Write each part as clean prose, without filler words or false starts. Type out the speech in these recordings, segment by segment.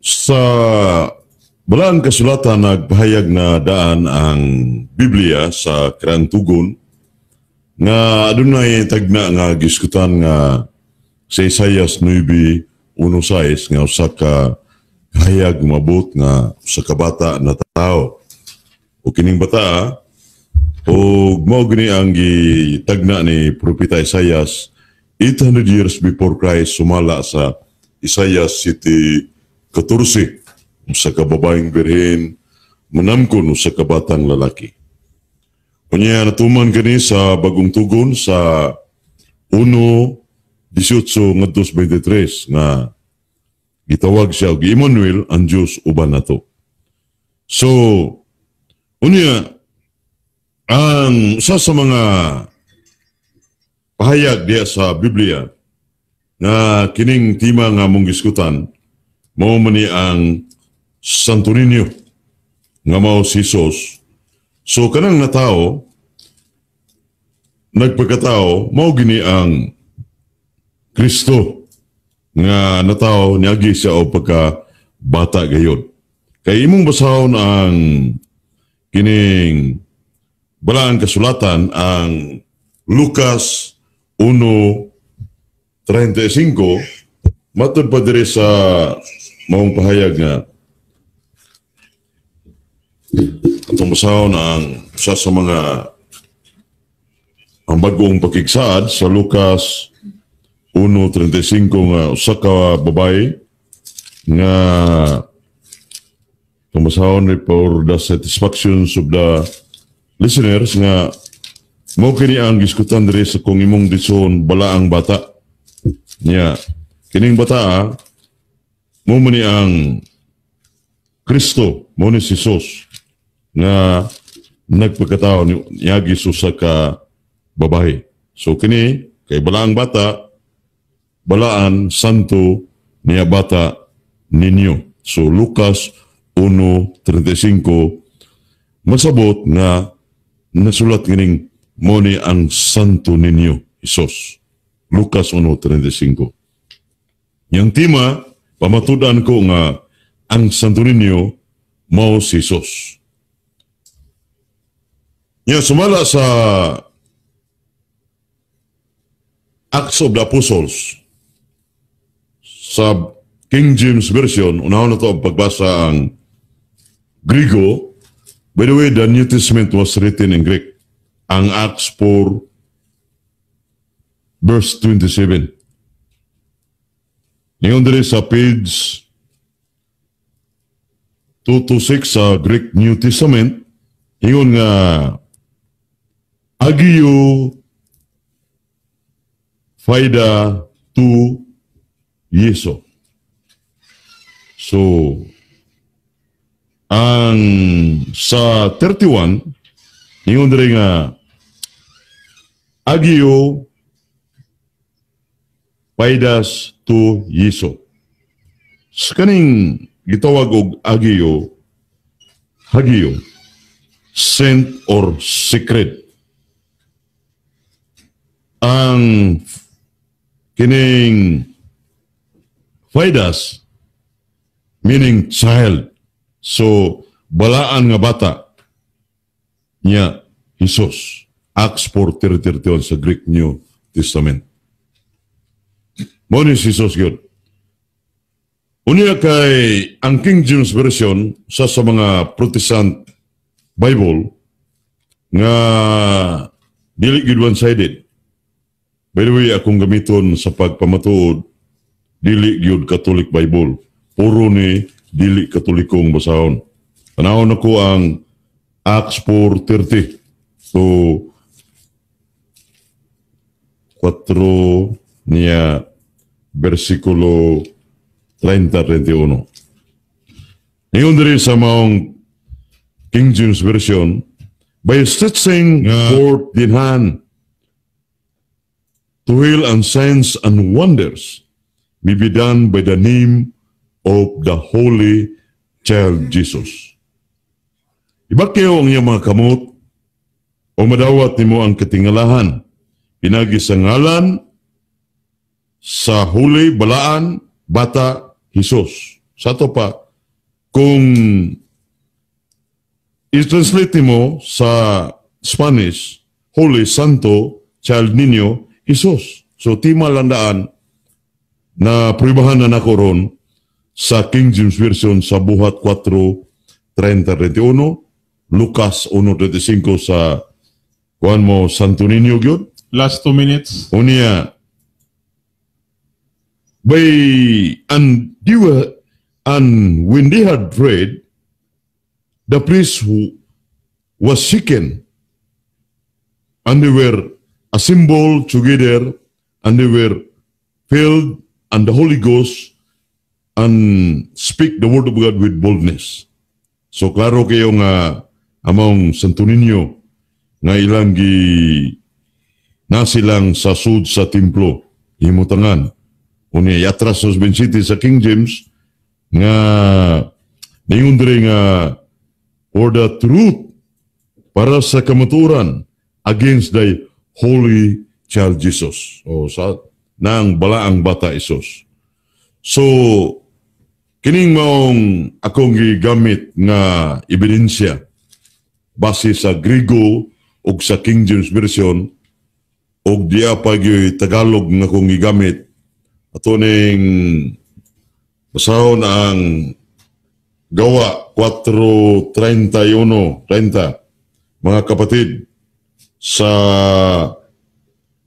Sa Balaang Kasulatan, nagpahayag na daan ang Biblia sa Karaang Tugon nga adunay tagna nga giskutan nga sa Isaias 9:1-6 nga usa ka kahayag mabot nga usa ka bata na tao. O kining bata o mao gani ang gitagna ni Propeta Isaias 800 years before Christ, sumala sa Isaias 7:14, usa ka babaeng birhen manamkon usa ka batang lalaki. Unya natuman kani sa Bagong Tugon sa 1:18 ngadto 23 nga gitawag siya og Emmanuel, ang Dios uban nato. So unya ang usa sa mga pahayag diya sa Biblia nga kining tema nga mong giskutan mao man ni ang Santo Niño nga mao si Jesus. So kanang natao nagpagkatao mao gini ang Kristo nga natao niagi siya og pagka bata gayod. Kay imong basahon ang kining Balaang Kasulatan, ang Lucas 1:35, matud pa diri sa maong pahayag nga atong basahon ang usa sa mga ang Bagong Pakigsaad sa Lucas 1:35 nga usa ka babae nga atong basahon for the satisfactions of the listeners nga mao kini ang giskutan diri sa kung imong dison balaang bata niya. Kining bata mo man ni ang Kristo, mo ni si Jesus nga nagpagkatao niagi sa usa ka babae. So kini kay balaang bata, balaan, santo niya bata ninyo. So Lucas 1:35 masabot nga nasulat kining mo ni ang Santo Niño Jesus. Lucas 1:35. Yang tema, pamatudan ko nga ang Santo Niño mao si Jesus. Nya sumala sa Acts of the Apostles sa King James Version, unahon na to ang pagbasa ang Grigo. By the way, the New Testament was written in Greek. Ang Acts 4 verse 27. Ngayon diri sa page 226 sa Greek New Testament, ingon nga Agio Faida to Yeso. So, ang sa 31, ingon diri nga Agio Paidas to Yeso. Sa kaning gitawag og Agio, Hagio, saint or sacred. Ang kining Paidas meaning child. So balaan nga bata niya Jesus. Acts 4:31 sa Greek New Testament. Mo ni si Jesus gyud. Unya kay ang King James Version sa mga Protestant Bible nga dili gyud one-sided. By the way, akong gamiton sa pagpamatuod dili gyud Catholic Bible. Puro ni dili Katolikong basahon. Tanawon nako ang Acts 4:30. So 4 niya versikulo 30-31. Ngayon diri sa maong King James Version, by stretching forth the hand to heal, and signs and wonders may be done by the name of the Holy Child Jesus. Ibakyaw ang iyang mga kamot o madawat nimo ang katingalahan. Pinagi sa ngalan sa huli balaan bata Jesus. Sa ato pa, kung i-translate mo sa Spanish, Holy Santo Child Niño Jesus. So tima lang daan na pruibahan na nako ron sa King James Version sa Buhat 4:30-31, Lucas 1:35 sa kuan mo Santo Niño gyud. Last 2 minutes. Unya, by and they were and when they had prayed, the place who was shaken, and they were assembled together, and they were filled and the Holy Ghost, and speak the word of God with boldness. So klaro kayo nga among Santo Niño nga ilang gi na silang sa sud sa templo himutangan. Unya yatras sa City sa King James nga ningon diri nga for the truth, para sa kamatuoran, against the Holy Child Jesus o sa nang balaang bata Jesus. So kining maong akong gigamit nga ebidensya base sa Grigo ug sa King James Version ug diya pa gyud Tagalog nga akong gigamit. Ato ning basahon ang Gawa 4:31 30, mga kapatid, sa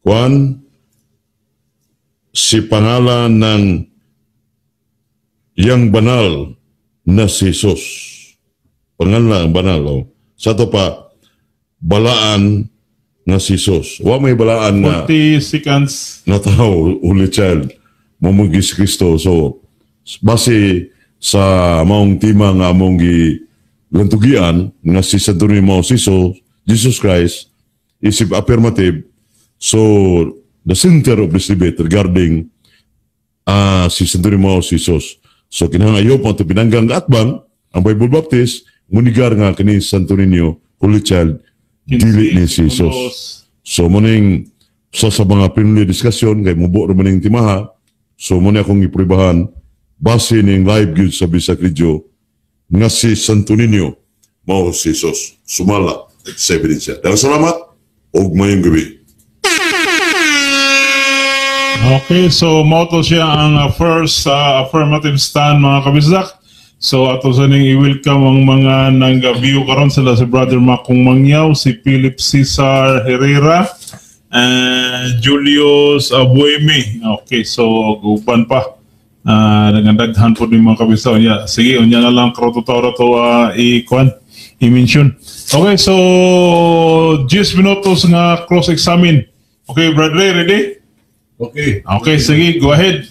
kuan si pangalan ng yang banal na si Jesus. Pangalan ang banal. Oh. Sa to pa, balaan nga si Jesus. Wa may balaan nga 40 seconds. Na tao, Holy Child, mao si Kristo. So, base sa maong tema nga among gi lantugian nga si Santo Niño mao si Jesus, Jesus Christ, isip affirmative. So, the center of this debate regarding si Santo Niño mao si Jesus. So, kinahanglan mo ito pinanggang atbang, ang Bible Baptist, munigar nga kini Santo Niño, Holy Child, dili ni si Jesus. So muning sa mga pinuli diskusyon kay mubo ra maning timaha. So mo ni akong iprubahan base ning live gyud sa Bisak Radio nga si Santo Niño mao si Jesus sumala sa ebidensya. Daghang salamat ug mayong gabi. Okay, so mao to siya ang first affirmative stand, mga kabisdak. So ato sa ning i-welcome ang mga nang-view karon, sila si Brother Makong Mangyaw, si Philip Cesar Herrera, and Julius Abueme. Okay, so uban pa. Nagandaghan po ni mga kabisdak. Yeah, sige, unya na lang karon to to i-kuan, i-mention. Okay, so 10 minutos nga cross-examine. Okay, Bradley, ready? Okay. Okay, sige, go ahead.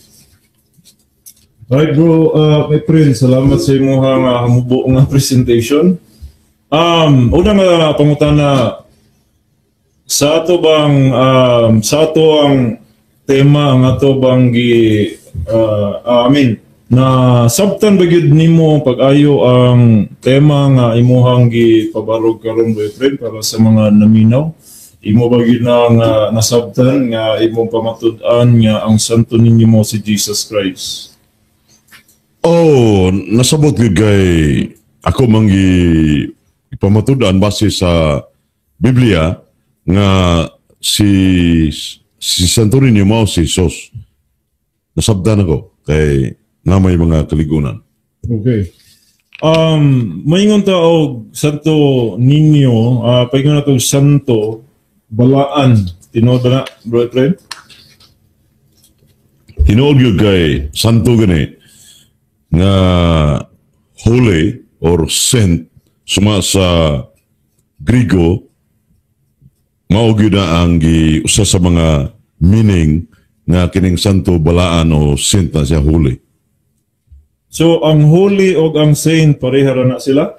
Alright bro, my friend, salamat sa imong nga hamubo nga presentation. Una nga pangutana, sa ato ang tema ang ato bang gi I mean, na sabtan ba gyud nimo pag-ayo ang tema nga imuhang gi pabarog karon, boyfriend, para sa mga naminaw? Imo ba gyud na nga nasabtan nga imong pamatud-an nga ang Santo Niño mao si Jesus Christ? Oh, nasabot gyud kay ako mang gi ipamatud-an base sa Biblia nga si Santo Niño mao si Jesus. Nasabtan ako kay na may mga kaligunan. Okay. Maingon ta og Santo Niño, paingon na og Santo balaan. Tinuod ba na, bro friend? Tinuod gyud kay santo gani nga holy or saint suma sa Grigo mao gyud na ang gi usa sa mga meaning nga kining santo balaan o saint na siya, holy. So ang holy og ang saint, pareha ra na sila?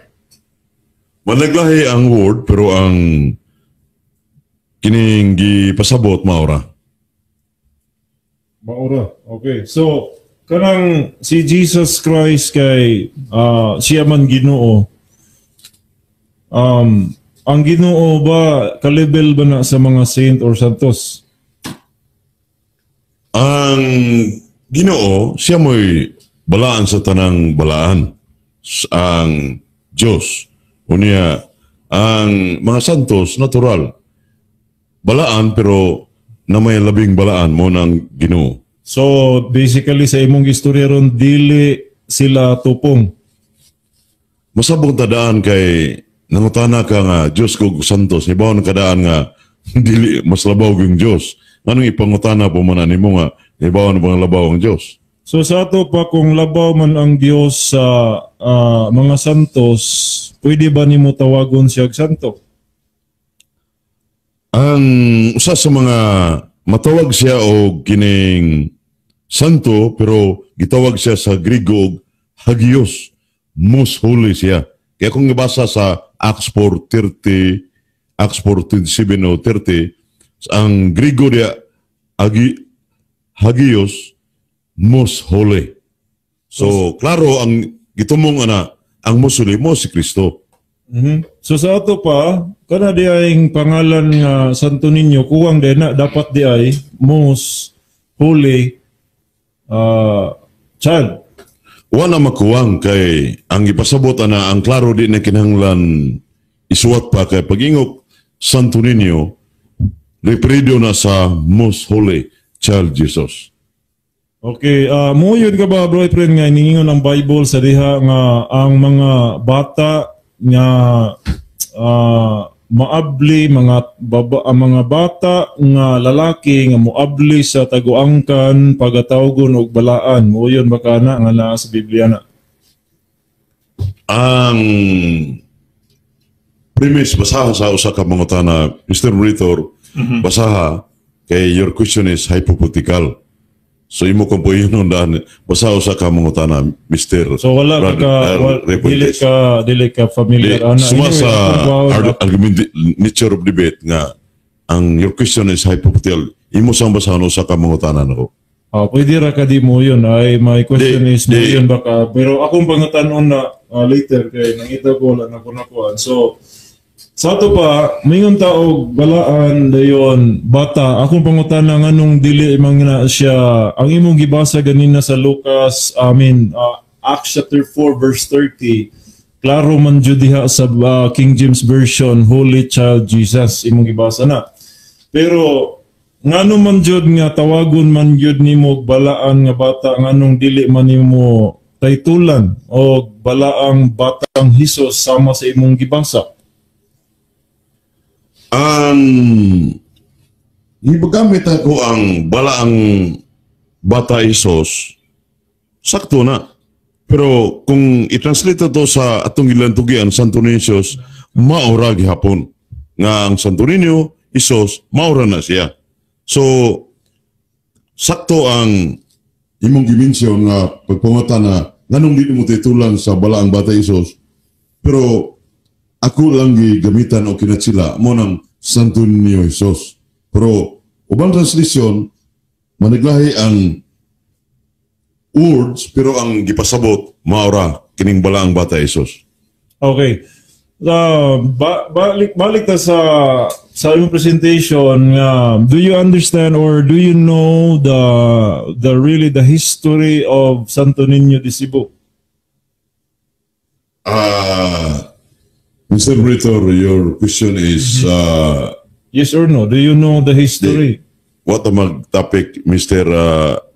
Managlahi ang word pero ang kining gipasabot maora. Maura. Okay. So kanang si Jesus Christ kay siya man Ginoo. Ang Ginoo ba, ka-level ba na sa mga saint or santos? Ang Ginoo siya mo'y Balaan sa tanang balaan ang Diyos. Unya, ang mga santos, natural. Balaan, pero na may labing balaan mo ng Ginoo. So basically, sa imong istorya ron, dili sila tupong. Masabong tadaan kay nangutana ka nga Diyos ko santos, hibaw ng kadaan nga dili mas labaw yung Diyos. Anong ipangutana po man nimo nga hibaw na bang labaw ang Diyos? So sa ato pa, kung labaw man ang Dios sa mga santos, pwede ba nimo tawagon siya og santo? Ang usa sa mga matawag siya og kining santo, pero gitawag siya sa Griego og hagios, most holy siya. Kaya kung gibasa sa Acts 4:30, Acts 4:27 o 30, ang Griego diya hagios, most holy. So klaro ang gitumong ana, ang most holy mo si Kristo. So sa ato pa, kana di ay pangalan nga Santo Niño, kuwang din na dapat di ay most holy child. Wala makuwang kay ang gipasabot ana, ang klaro, di na kinahanglan isuwat pa kay pag-ingok Santo Niño, referido na sa most holy child Jesus. Okay, mo yun ka ba, bro friend, nga iningon ang Bible sa diha nga ang mga bata nga maabli, mga baba, ang mga bata nga lalaki nga moabli sa taguangkan pagatawgon og balaan? Mo yun ba kana nga naa sa Biblia na? Ang premise, basaha sa usa ka mangutana, Mr. Monitor, basaha kay your question is hypothetical. So imo kong po yun daan, basaha usa ka mangutana, Mr. So wala ka Brad, ka dili Repuentes. ka dili ka familiar Di, ana. suma Anyway, sa akong kuhaon, argument, nature of debate nga ang your question is hypothetical. Imo sang basahon usa ka mangutana nako. Ah, pwede ra ka di mo yun. Ay, my question is mo yun baka. Pero akong pangutanon na later kay nangita ko wala na ko nakuan. So sa ato pa, mingon ta og balaan dayon bata. Akong pangutana, nganong dili man na siya ang imong gibasa ganina sa Lucas, I mean, Acts chapter 4 verse 30? Klaro man jud diha sa King James Version, Holy Child Jesus imong gibasa na. Pero ngano man jud nga tawagon man jud nimo og balaan nga bata, nganong dili man nimo taytulan og balaang batang Hesus sama sa imong gibasa? Ang gigamit ako ang balaang bata Isos, sakto na. Pero kung i-translate to sa atong gilantugian, Santo Niño Isos, maura gihapon. Nga ang Santo Niño Isos, maura na siya. So, sakto ang imong gi-mention nga pagpangutana na nganong di mo titulan sa balaang bata Isos. Pero ako lang gigamitan o kinatsila mo ng Santo Niño Isos. Pero ubang translation, managlahi ang words, pero ang gipasabot maura kining balaang bata Isos. Okay. Balik balik ta sa imong presentation nga, do you understand or do you know the really the history of Santo Niño de Cebu? Ah, Mr. Moderator, your question is Yes or no? Do you know the history? What ang mag-topic, Mr.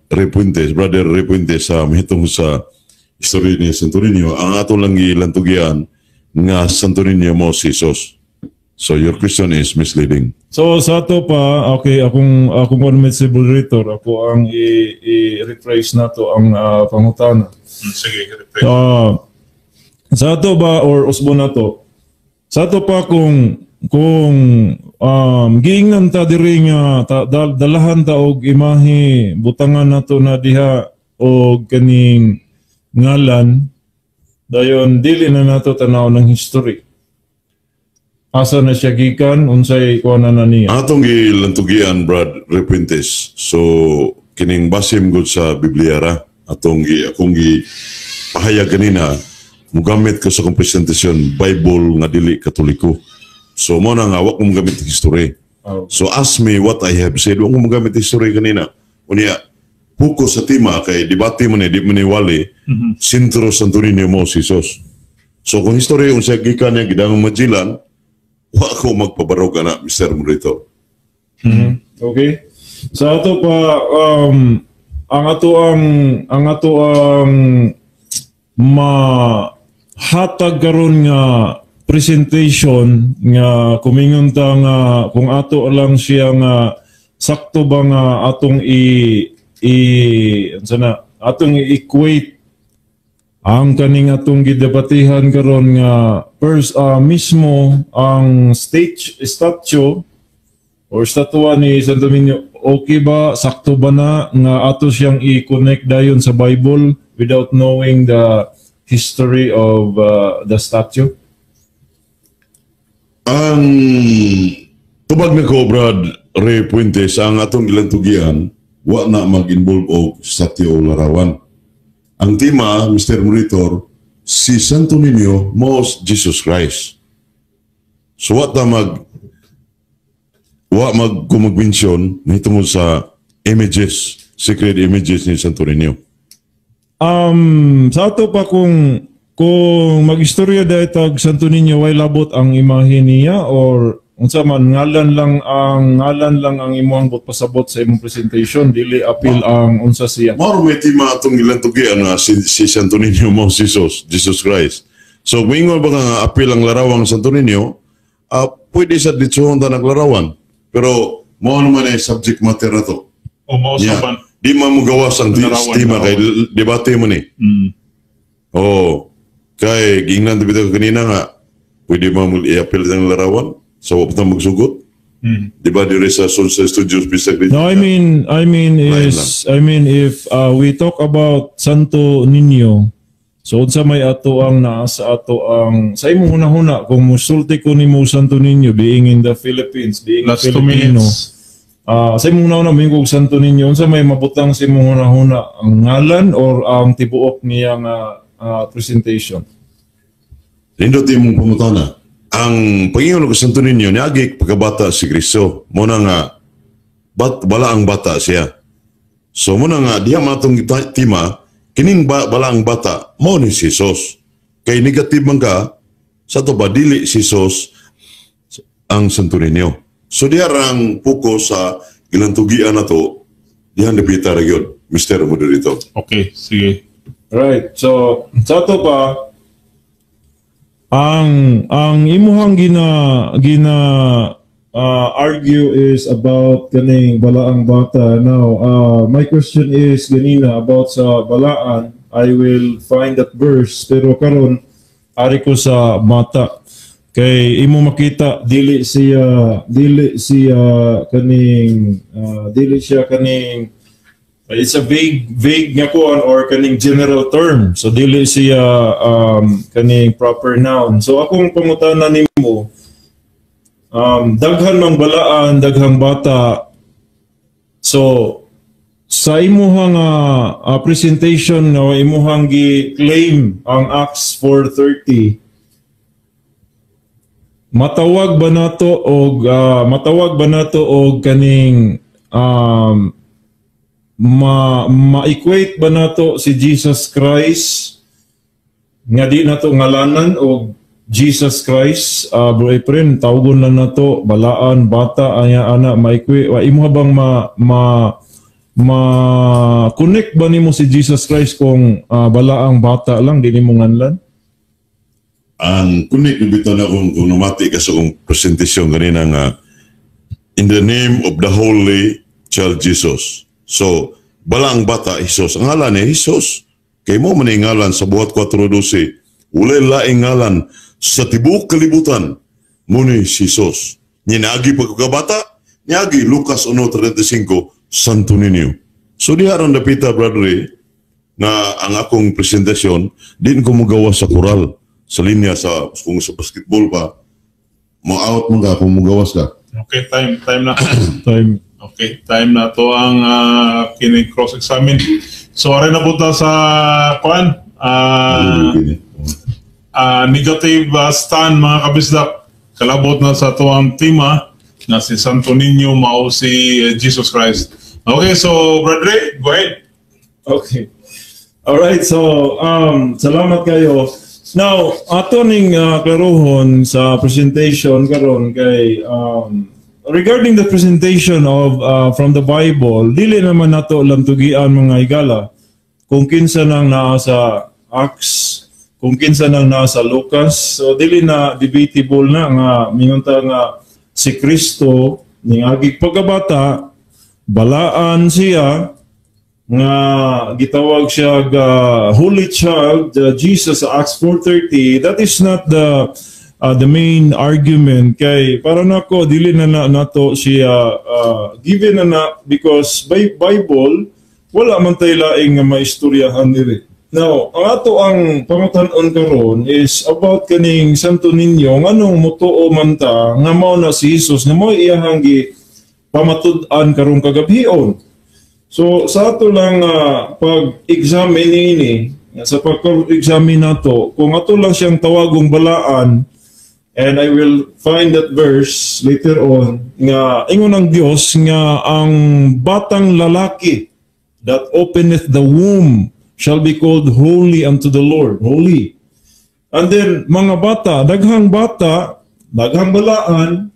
Repuentes, Brother Repuentes, sa mahitong sa istorya ni Santo Niño, ang ato lang gilantugian nga Santo Niño mo si Jesus. So your question is misleading. So sa ato pa, okay, akong one si moderator, ako ang i-rephrase nato ang pangutana. Sige, rephrase. Sa ato ba or usbo na to? Sa ato pa, kung giingnan ta diri nga dalahan ta og imahe, butangan nato na diha og kaning ngalan, dayon dili na nato tanaw ng history. Asa na siya gikan, unsay kuan na niya? Atong gilantugian, Brad Repuentes. So kining basim gud sa Biblia ra atong gi akong gi pahayag kanina, mugamit ko sa akong presentasyon Bible nga dili Katoliko. So mo na nga wa ko mugamit history. Oh. So ask me what I have said. Wa ko mugamit history kanina. Unya, focus sa tema kay debate man ni, di man ni wali, sentro Santo Niño mo si Jesus. So kung history unsa gikan niya gidangong Magellan, wa ko magpabarog ana, Mr. Moderator. Okay. Sa ato pa ang ato ang mahatag karon nga presentation nga kumingon ta nga kung ato lang siya nga sakto ba nga atong i i unsa na atong i-equate ang kaning atong gidebatihan karon nga first mismo ang stage statue or statwa ni Santo Niño, okay ba, sakto ba na nga ato siyang i-connect dayon sa Bible without knowing the history of the statue? Ang tubag na ko, Brad Ray Puentes, ang atong gilantugian, wa na mag-involve og statue o larawan. Ang tema, Mr. Monitor, si Santo Niño mo Jesus Christ. So wa mag kung mag-mention nahitungod sa images, sacred images ni Santo Niño. Sa ato pa kung magistorya dahil tag Santo Niño, way labot ang imahe niya or unsa man, ngalan lang ang imuhang buot pasabot sa imong presentation, dili apil ang unsa siya? Mao may tema atong gilantugian nga si Santo Niño mo si Jesus Christ. So moingon ba nga apil ang larawang Santo Niño, pwede sa ditsuhon ta larawan. Pero mao naman ay subject matter na to. O mao sa ban. Di man mo gawas ang Larawan, tema kay debate mo ni. Oh, kay gingnan bitaw kanina nga pwede mo i-apil ang larawan sa wa pa ta magsugot. Di ba dire sa Sunset Studios, Mr. Chris? No, I mean Lain. Is, I mean, if we talk about Santo Niño, so unsa may ato ang naa sa ato ang sa imong hunahuna kung musulti ko nimo Santo Niño, being in the Philippines, being a Last 2 Filipino? minutes. Ah, sa imong hunahuna moingon kog Santo Niño, unsa may mabutang sa imong hunahuna, ang ngalan or ang tibuok niya nga presentation? Nindot imong pangutana. Ang Panginoon ko Santo Niño niagi pagkabata si Kristo. Mo na nga bat, bala ang bata siya. So mo na nga diha man atong tema kining bala ang bata mo ni si Jesus. Kay negative man ka sa to ba dili si Jesus ang Santo Niño. So diha rang focus sa gilantugian nato diha dapita ra gyud, Mr. Moderator. Okay, sige. Right. So, sa ato pa ang imuhang gina gina argue is about kaning balaang bata. Now, my question is ganina about sa balaan. I will find that verse, pero karon ari ko sa bata. Kay imo makita dili siya kaning dili siya kaning, it's a vague vague nga kuan or kaning general term. So dili siya kaning proper noun. So akong pangutana nimo, daghan mang balaan, daghang bata. So sa imuhang presentation nga imuhang gi-claim ang Acts 4:30, matawag ba nato og kaning ma ma-equate ba nato si Jesus Christ nga di nato ngalanan og Jesus Christ, Bro Efren, tawgon lang nato balaan bata anya ana, ma-equate wa imo bang ma ma ma connect ba nimo si Jesus Christ kung balaang bata lang, di nimo nganlan? Ang connect ni bitaw na kung namati ka sa akong presentasyon kanina nga in the name of the Holy Child Jesus. So, balaang bata Jesus. Ang ngalan ni Jesus. Kay mo man ang ngalan sa Buhat 4:12. Walay laing ngalan sa tibuok kalibutan mo ni si Jesus. Niagi pagkabata, niagi Lucas 1:35, Santo Niño. So diha ron dapita, brother, na ang akong presentasyon, din ko mugawa sa koral, sa linya sa kung sa basketball pa, mo out mo ka kung mugawas ka. Okay, time time na. Time. Okay, time na to ang kini cross-examine. So, aray na punta sa kuan, negative stand, mga kabisdak. Kalabot na sa tuang tema na si Santo Niño mao si Jesus Christ. Okay, so Brother Ray, go ahead. Okay. All right, so salamat kayo. Now, ato ning klarohon sa presentation karon kay regarding the presentation of from the Bible, dili naman nato lamtugian, mga higala, kung kinsa nang naa sa Acts, kung kinsa nang naa sa Lucas. So dili na debatable na nga mingon ta nga si Kristo ning agig pagkabata, balaan siya nga gitawag siya ga Holy Child Jesus sa Acts 4:30. That is not the main argument kay para nako dili na, na nato siya given na na because by Bible wala man tay laing nga maistoryahan diri. Now, ang ato ang pangutan-on karon is about kaning Santo Niño, nganong mutuo man ta nga mao na si Jesus nga mao iyahang gi pamatud-an karong kagabhion. So sa ato lang pag-examine ini, sa pag-examine nato, kung ato lang siyang tawagong balaan, and I will find that verse later on, nga ingon ang Dios nga ang batang lalaki that openeth the womb shall be called holy unto the Lord. Holy. And then mga bata, daghang bata, daghang balaan,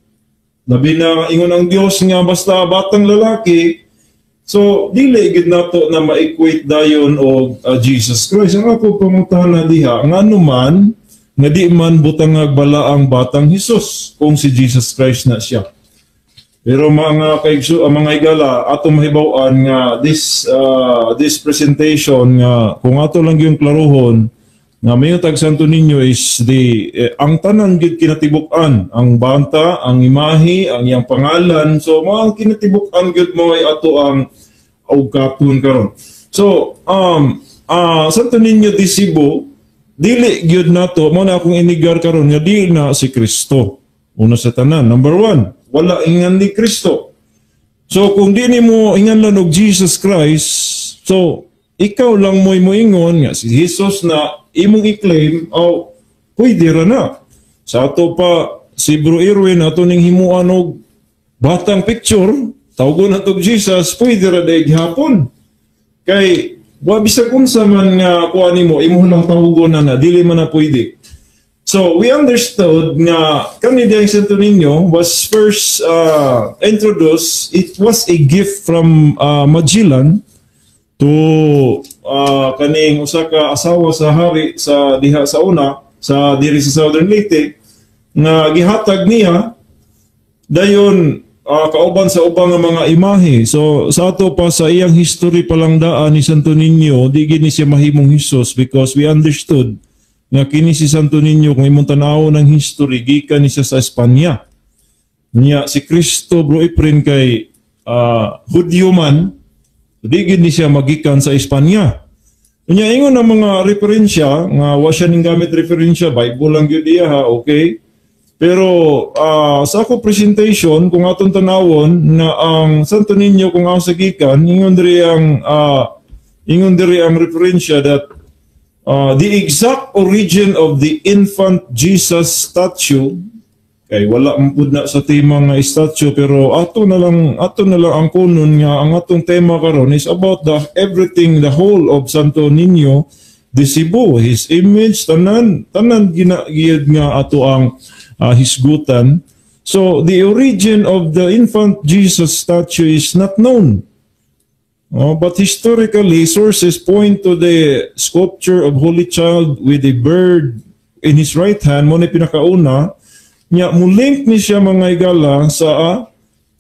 labi na ingon ang Dios nga basta batang lalaki. So, dili gid nato na ma-equate dayon og Jesus Christ. Ang ako pangutana diha, ngano man nga di man butangag balaang batang Jesus kung si Jesus Christ na siya? Pero mga kaigso, ang mga higala, ato mahibaw-an nga this presentation nga kung ato lang yung klarohon nga mayo tag Santo Niño is the ang tanan gid kinatibuk-an, ang banta, ang imahe, ang iyang pangalan. So mga kinatibuk-an gid mo ay ato ang ugkaton karon. So Santo Niño de Cebu, dili gyud nato mo na akong inigar karon nga di na si Kristo. Una sa tanan, number one, wala ingan ni Kristo. So kung di nimo ingan lang og Jesus Christ, so ikaw lang mo'y moingon nga si Jesus na imong i-claim o pwede ra na. Sa ato pa si Bro Irwin, ato ning himuan og batang picture, tawgon na tog Jesus, pwede ra day gihapon. Kay wa bisag unsa man nga kuha nimo, imo lang tawgon na na, dili man na pwede. So we understood nga kani diyang Santo Niño was first introduced, it was a gift from Magellan to kaning usa ka asawa sa hari sa diha sa una sa diri sa Southern Leyte nga gihatag niya dayon kauban sa ubang nga mga imahe. So sa ato pa sa iyang history pa lang daan ni Santo Niño, di gini siya mahimong Jesus because we understood nga kini si Santo Niño, kung imong tan-awon ng history, gikan ni siya sa Espanya. Nya si Kristo, Bro Efren, kay Hudyo man, di gid ni siya magikan sa Espanya. Nya ingon ang mga referensya nga wa siya ning gamit referensya, Bible lang gyud iya ha, okay? Pero sa ako presentation, kung atong tanawon na ang Santo Niño kung asa gikan, ingon diri ang referensya that the exact origin of the infant Jesus statue, kay wala man pud na sa tema nga statue, pero ato na lang ang kunon nga ang atong tema karon is about the everything, the whole of Santo Niño de Cebu, his image, tanan tanan gina giyud nga ato ang hisgutan. So the origin of the infant Jesus statue is not known. Oh, but historically, sources point to the sculpture of Holy Child with a bird in his right hand, mo ni pinakauna. Nya mulink ni siya, mga higala, sa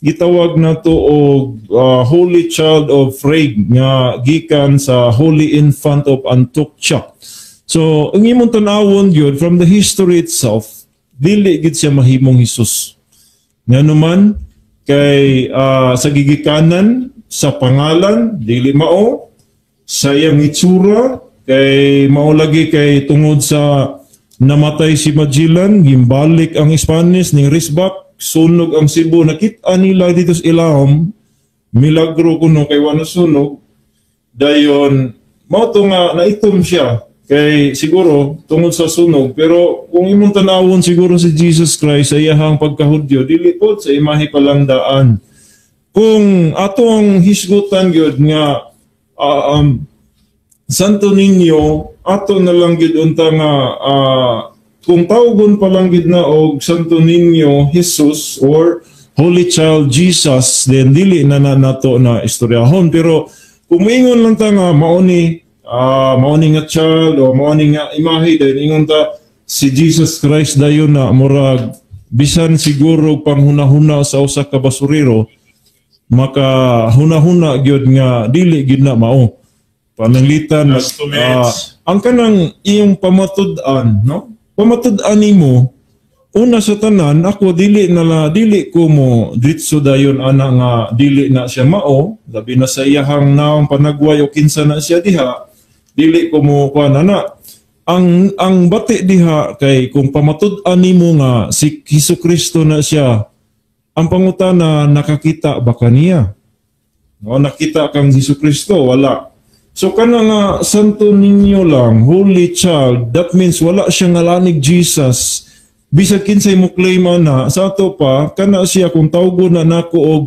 gitawag nato og Holy Child of Frege nga gikan sa Holy Infant of Atocha. So, ang imong tan-awon gyud from the history itself, dili gid siya mahimong Jesus. Ngano man kay sa gigikanan, sa pangalan, dili mao, sa iyang itsura kay mao lagi kay tungod sa namatay si Magellan, gimbalik ang Spanish ning Risbak, sunog ang Cebu, nakita nila dito sa ilawom, milagro kuno kay wa nasunog. Dayon mao to nga naitom siya kay siguro tungod sa sunog. Pero kung imong tanawon siguro si Jesus Christ sa iyahang pagkahudyo, dili pod sa imahe pa lang daan. Kung atong hisgutan gyud nga Santo Niño, ato na lang gyud unta nga kung tawgon pa lang gyud na og Santo Niño Jesus or Holy Child Jesus, then dili na na nato na istoryahon. Pero kung moingon lang ta nga mao ni nga child o mao ni nga imahe, then ingon ta si Jesus Christ dayon na, murag bisan siguro panghunahuna sa usa ka basurero maka hunahuna gyud nga dili gyud na mao pananglitan. Last 2 minutes. Ang kanang iyong pamatud-an, no, pamatud-an nimo una sa tanan, ako dili na la, dili ko mo diretso dayon ana nga dili na siya mao, labi na sa iyahang naong panagway o kinsa na siya diha, dili ko mo kuan ana. Ang bati diha kay kung pamatud-an nimo nga si Hesus Kristo na siya, ang pangutana, nakakita ba kaniya? No, nakita kang Hesus Kristo? Wala. So kana nga Santo Niño lang, Holy Child, that means wala siya ngalanig Jesus. Bisag kinsay mo claim ana, sa ato pa kana siya kung tawgon na nako og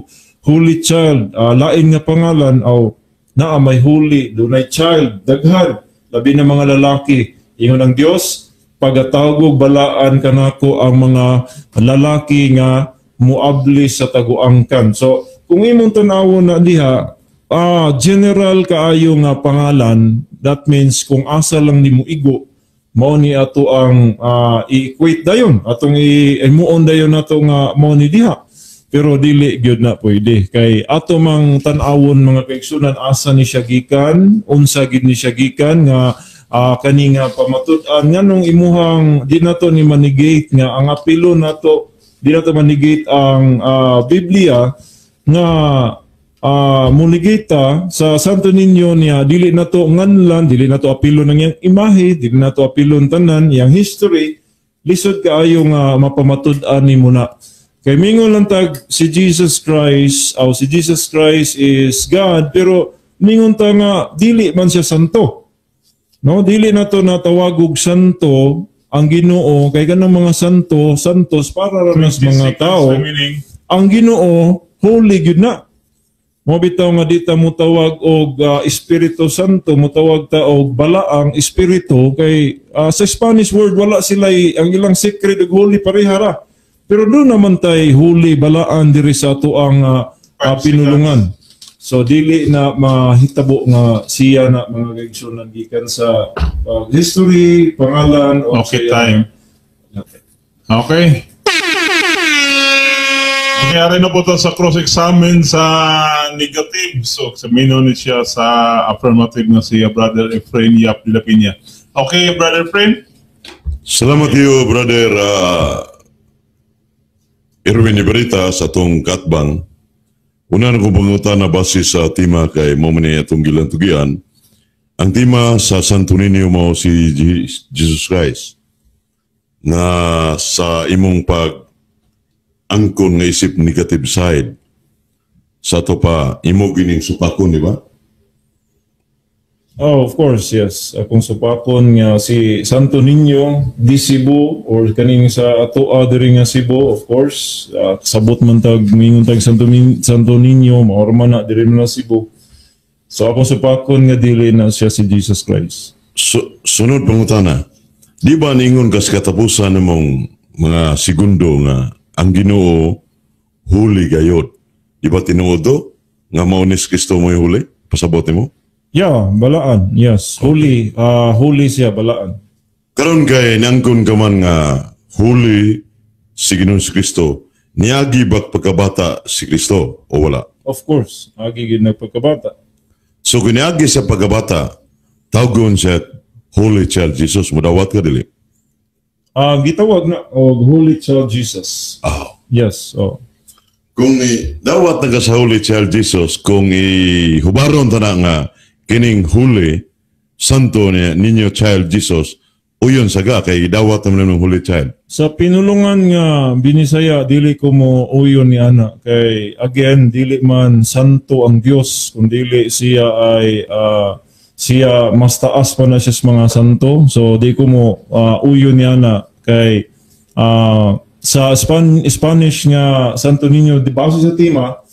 Holy Child, lain nga pangalan aw naa may holy, dunay child, daghan, labi na mga lalaki. Ingon ang Dios, pagatawag balaan kanako ang mga lalaki nga muabli sa taguangkan. So kung imong tan-awon na diha, general kaayo nga pangalan, that means kung asa lang nimo igo, mao ni ato ang i-equate dayon, atong i-imuon dayon nato nga mao ni diha. Pero dili gyud na pwede kay ato mang tan-awon, mga kaigsunan, asa ni siya gikan, unsa gid ni siya gikan nga kani nga pamatud-an. Nganong imuhang di nato ni manegate nga ang apilo nato, di nato manegate ang Biblia nga munegate ta sa Santo Niño niya, dili nato nganlan, dili nato apilon ang iyang imahe, dili nato apilon tanan iyang history. Lisod kaayo nga mapamatud-an nimo na. Kay mingon lang tag si Jesus Christ, aw si Jesus Christ is God, pero mingon ta nga dili man siya santo. No, dili nato natawag og santo ang Ginoo kay kanang mga santo, santos para ra na sa mga tao. Remaining. Ang Ginoo holy gyud na. Mo bitaw nga di ta motawag og Espiritu Santo, motawag ta og Balaang Espiritu kay sa Spanish word wala sila ang ilang sacred ug holy pareha ra. Pero doon naman tay holy balaan diri sa ato ang 5 pinulungan. So dili na mahitabo nga siya na, mga kaigsunan, gikan sa history, pangalan o Okay, sa time. Okay. Nangyari na po ito sa cross-examine sa negative. So, examine ni siya sa affirmative na si Brother Efrain Yap de la Peña. Okay, Brother Efrain? Salamat iyo, Brother Erwin Ibarita, sa atong katbang. Una na kong pangutana base sa tema kay mo man ni atong gilantugian. Ang tema sa Santo Niño mao si Jesus Christ. Na sa imong pag angkon nga isip negative side sa ato pa imo gining supakon, di ba? Oh, of course, yes. Akong supakon nga si Santo Niño di Cebu or kaning sa atoa diri nga Cebu, of course. Sabot man tag mingon tag Santo Niño, mao ra man na diri man na Cebu. So akong supakon nga dili na siya si Jesus Christ. So, sunod pangutana. Di ba ningon kas katapusan namong mga segundo nga ang Ginoo huli gayod? Di ba tinuod do nga mao ni Kristo mo'y huli? Pasabot nimo? Yeah, balaan. Yes, holy, holy siya, balaan. Karon kay nangkon ka man nga huli si Ginoong Kristo, niagi ba't pagkabata si Kristo o wala? Of course, agi gid nagpagkabata. So kung niagi sa pagkabata, tawgon siya Holy Child Jesus, mudawat ka dili? Gitawag na og Holy Child Jesus. Ah. Yes, oh. Kung dawat na ka sa Holy Child Jesus, kung ihubaron ta na nga kining Holy Santo niya, Niño Child Jesus, uyon saga kay dawat naman ng Holy Child. Sa pinulungan nga Binisaya, dili ko mo uyon ni ana kay again dili man santo ang Dios kung dili siya ay siya mas taas pa na siya sa mga santo. So di ko mo uyon ni ana kay sa Spanish nga Santo Niño di base sa tema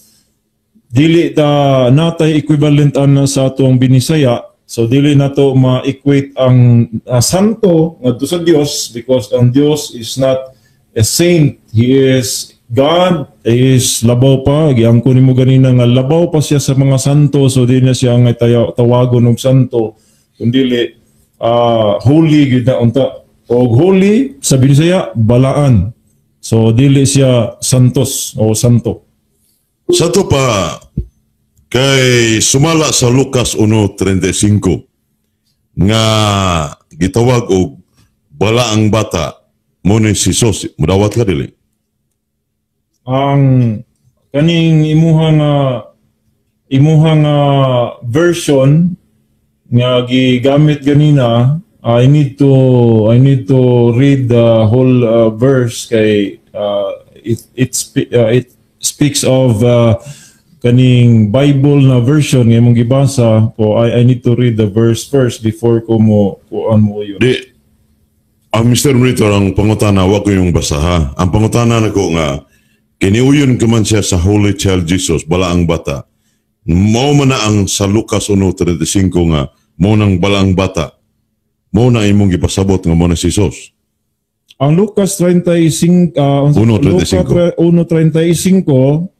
dili ta natay equivalent ana sa atong Binisaya. So dili nato ma-equate ang santo ngadto sa Dios because ang Dios is not a saint. He is God. He is labaw pa. Giangko nimo ganina nga labaw pa siya sa mga santo. So di na siya ang tawagon og santo kundi holy gyud na unta. Og holy sa Binisaya, balaan. So dili siya santos o santo. Sa to pa, kay sumala sa Lucas 1:35 nga gitawag og balaang bata mo ni si Jesus, mudawat ka dili? Ang kaning imuha nga version nga gigamit ganina, I need to read the whole verse kay it speaks of kaning Bible na version nga imong gibasa po. I need to read the verse first before ko mo kuan mo yun. Di ang Mr. Monitor, ang pangutana, wa ko yung basaha. Ang pangutana nako nga kiniuyon ka man siya sa Holy Child Jesus, balaang bata. Mao man na ang sa Lucas 1:35 nga mao nang balaang bata. Mao na imong gipasabot nga mao na si Jesus. Ang Lucas 35, 1:35. Lucas 1:35,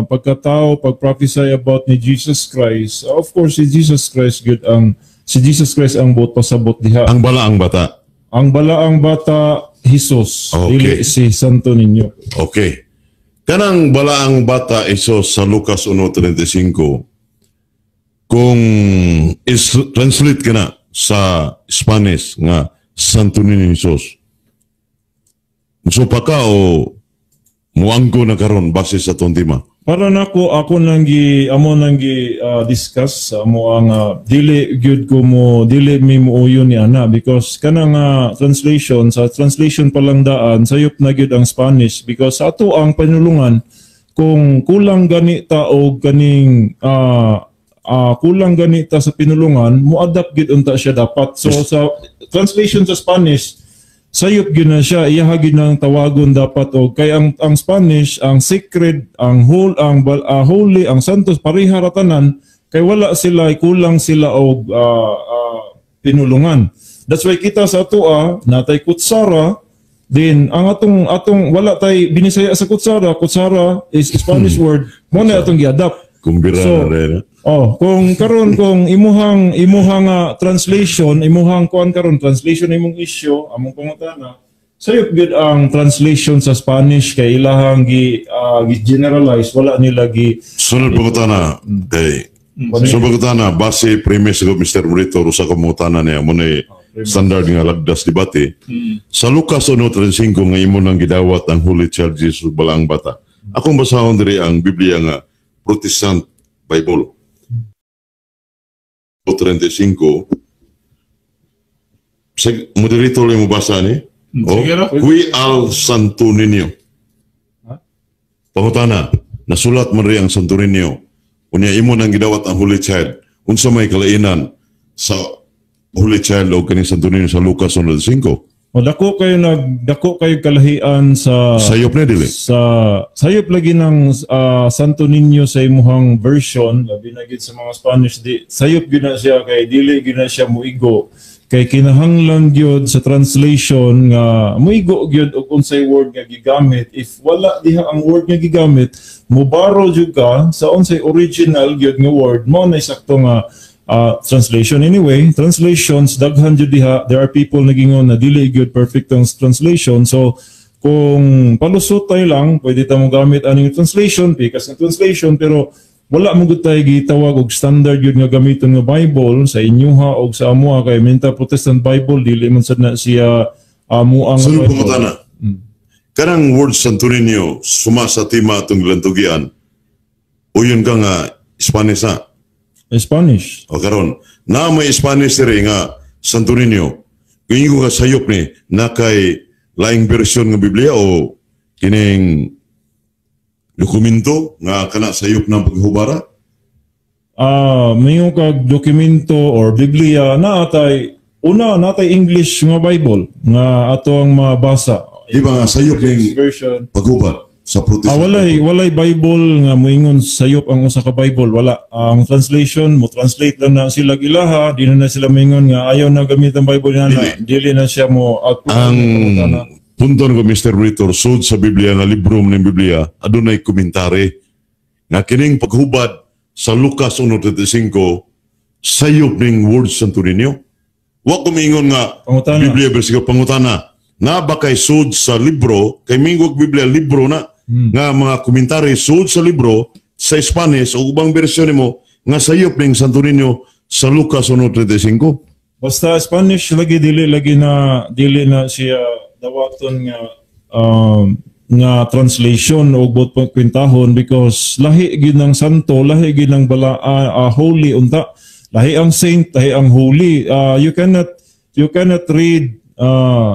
pagkatao pag-prophesy about ni Jesus Christ, of course si Jesus Christ gyud ang si Jesus Christ ang buot pasabot diha. Ang balaang bata. Ang balaang bata Jesus, dili si Santo Niño. Okay. Kanang balaang bata Jesus sa Lucas 1:35, kung is translate ka na sa Spanish nga Santo Niño Jesus, musupa ka o muangko na karon base sa atong tema? Para nako, ako nang gi amo nang gi discuss sa amo ang dili gyud ko mo dili mi muuyon ni ana because kanang translation, sa translation pa lang daan sayop na gyud ang Spanish because sa ato ang panulungan, kung kulang gani ta og kaning kulang gani ta sa pinulungan, mo adapt gyud unta siya dapat. So sa translation sa Spanish, sayop gyud na siya, iyaha gyud nang tawagon dapat og kay ang Spanish, ang sacred, ang whole, ang holy, ang santos, pareha ra tanan kay wala sila, kulang sila og pinulungan. That's why kita sa atoa natay kutsara din. Ang atong wala tay Binisaya sa kutsara. Kutsara is Spanish word mo na atong gi-adapt. Kumbira So, na rin. oh, kung karon kung imuhang translation, imuhang kuan karon translation imong issue, among pangutana, sayop gyud ang translation sa Spanish kay ilahang gi generalize, wala nila gi Sunod pangutana kay sunod pangutana, base premise ko, Mr. Monitor, usa ka pangutana niya mo na standard nga lagdas debate. Sa Lucas 1:35 nga imo nang gidawat ang Holy Child Jesus, balaang bata. Akong basahon diri ang Biblia nga Protestant Bible. 35 sa moderator lang mo basa ni. Oh, Sige ra. Qui al Santo Niño. Pangutana, nasulat man rin ang Santo Niño. Unya imo nang gidawat ang Holy Child. Unsa may kalainan sa Holy Child o kaning Santo Niño sa Lucas 1:5? O dako kayo kalahian sa Sayop na dili. Sa sayop lagi ng Santo Niño sa imuhang version, labi na gid sa mga Spanish, di sayop gyud na siya kay dili gyud na siya muigo kay kinahanglan gyud sa translation nga muigo gyud og unsay word nga gigamit. If wala diha ang word nga gigamit, mubaro jud ka sa unsay original gyud nga word mo na sakto nga translation. Anyway, translations daghan jud diha. There are people nagingon na dili gyud perfect ang translation. So kung palusot tayo lang, pwede ta mo gamit aning translation, pikas nga translation, pero wala mo gud tayo gitawag og standard gyud nga gamiton nga Bible sa inyuha og sa amoa kay minta Protestant Bible dili man sad na siya amo ang Sunod Bible. Pangutana. Kanang word Santo Niño suma sa tema atong gilantugian. Uyon ka nga Spanish na. Spanish. O karon, na may Spanish diri nga Santo Niño. Kung ingon ka sayop ni na kay laing version nga Biblia o kining dokumento nga kana sayop ng paghubara? Mayo kag dokumento or Biblia na atay una natay English nga Bible nga ato ang mabasa. Di ba nga sayop ning version paghubad? Sa Protestant. Ah, walay Bible nga moingon sayop ang usa ka Bible, wala. Ang translation mo translate lang na sila ilaha, di na na sila moingon nga ayaw na gamit ang Bible na na. Dili na siya mo output. Ang punto ko, Mr. Ritor, sud sa Biblia nga libro ng Biblia, adunay komentary nga kining paghubad sa Lucas 1:35 sayop ning words Santo Niño. Wa ko miingon nga Pangutana. Biblia versikulo, pangutana. Nga ba kay sud sa libro, kay mingwag Biblia libro na nga mga komentary sud sa libro sa Spanish o ubang bersyon nimo nga sayop ning Santo Niño sa Lucas 1:35? Basta Spanish lagi, dili na siya dawaton nga nga translation o bot kwentahon because lahi gid ng santo, lahi gid ng bala, holy unta. Lahi ang saint, lahi ang holy. You cannot read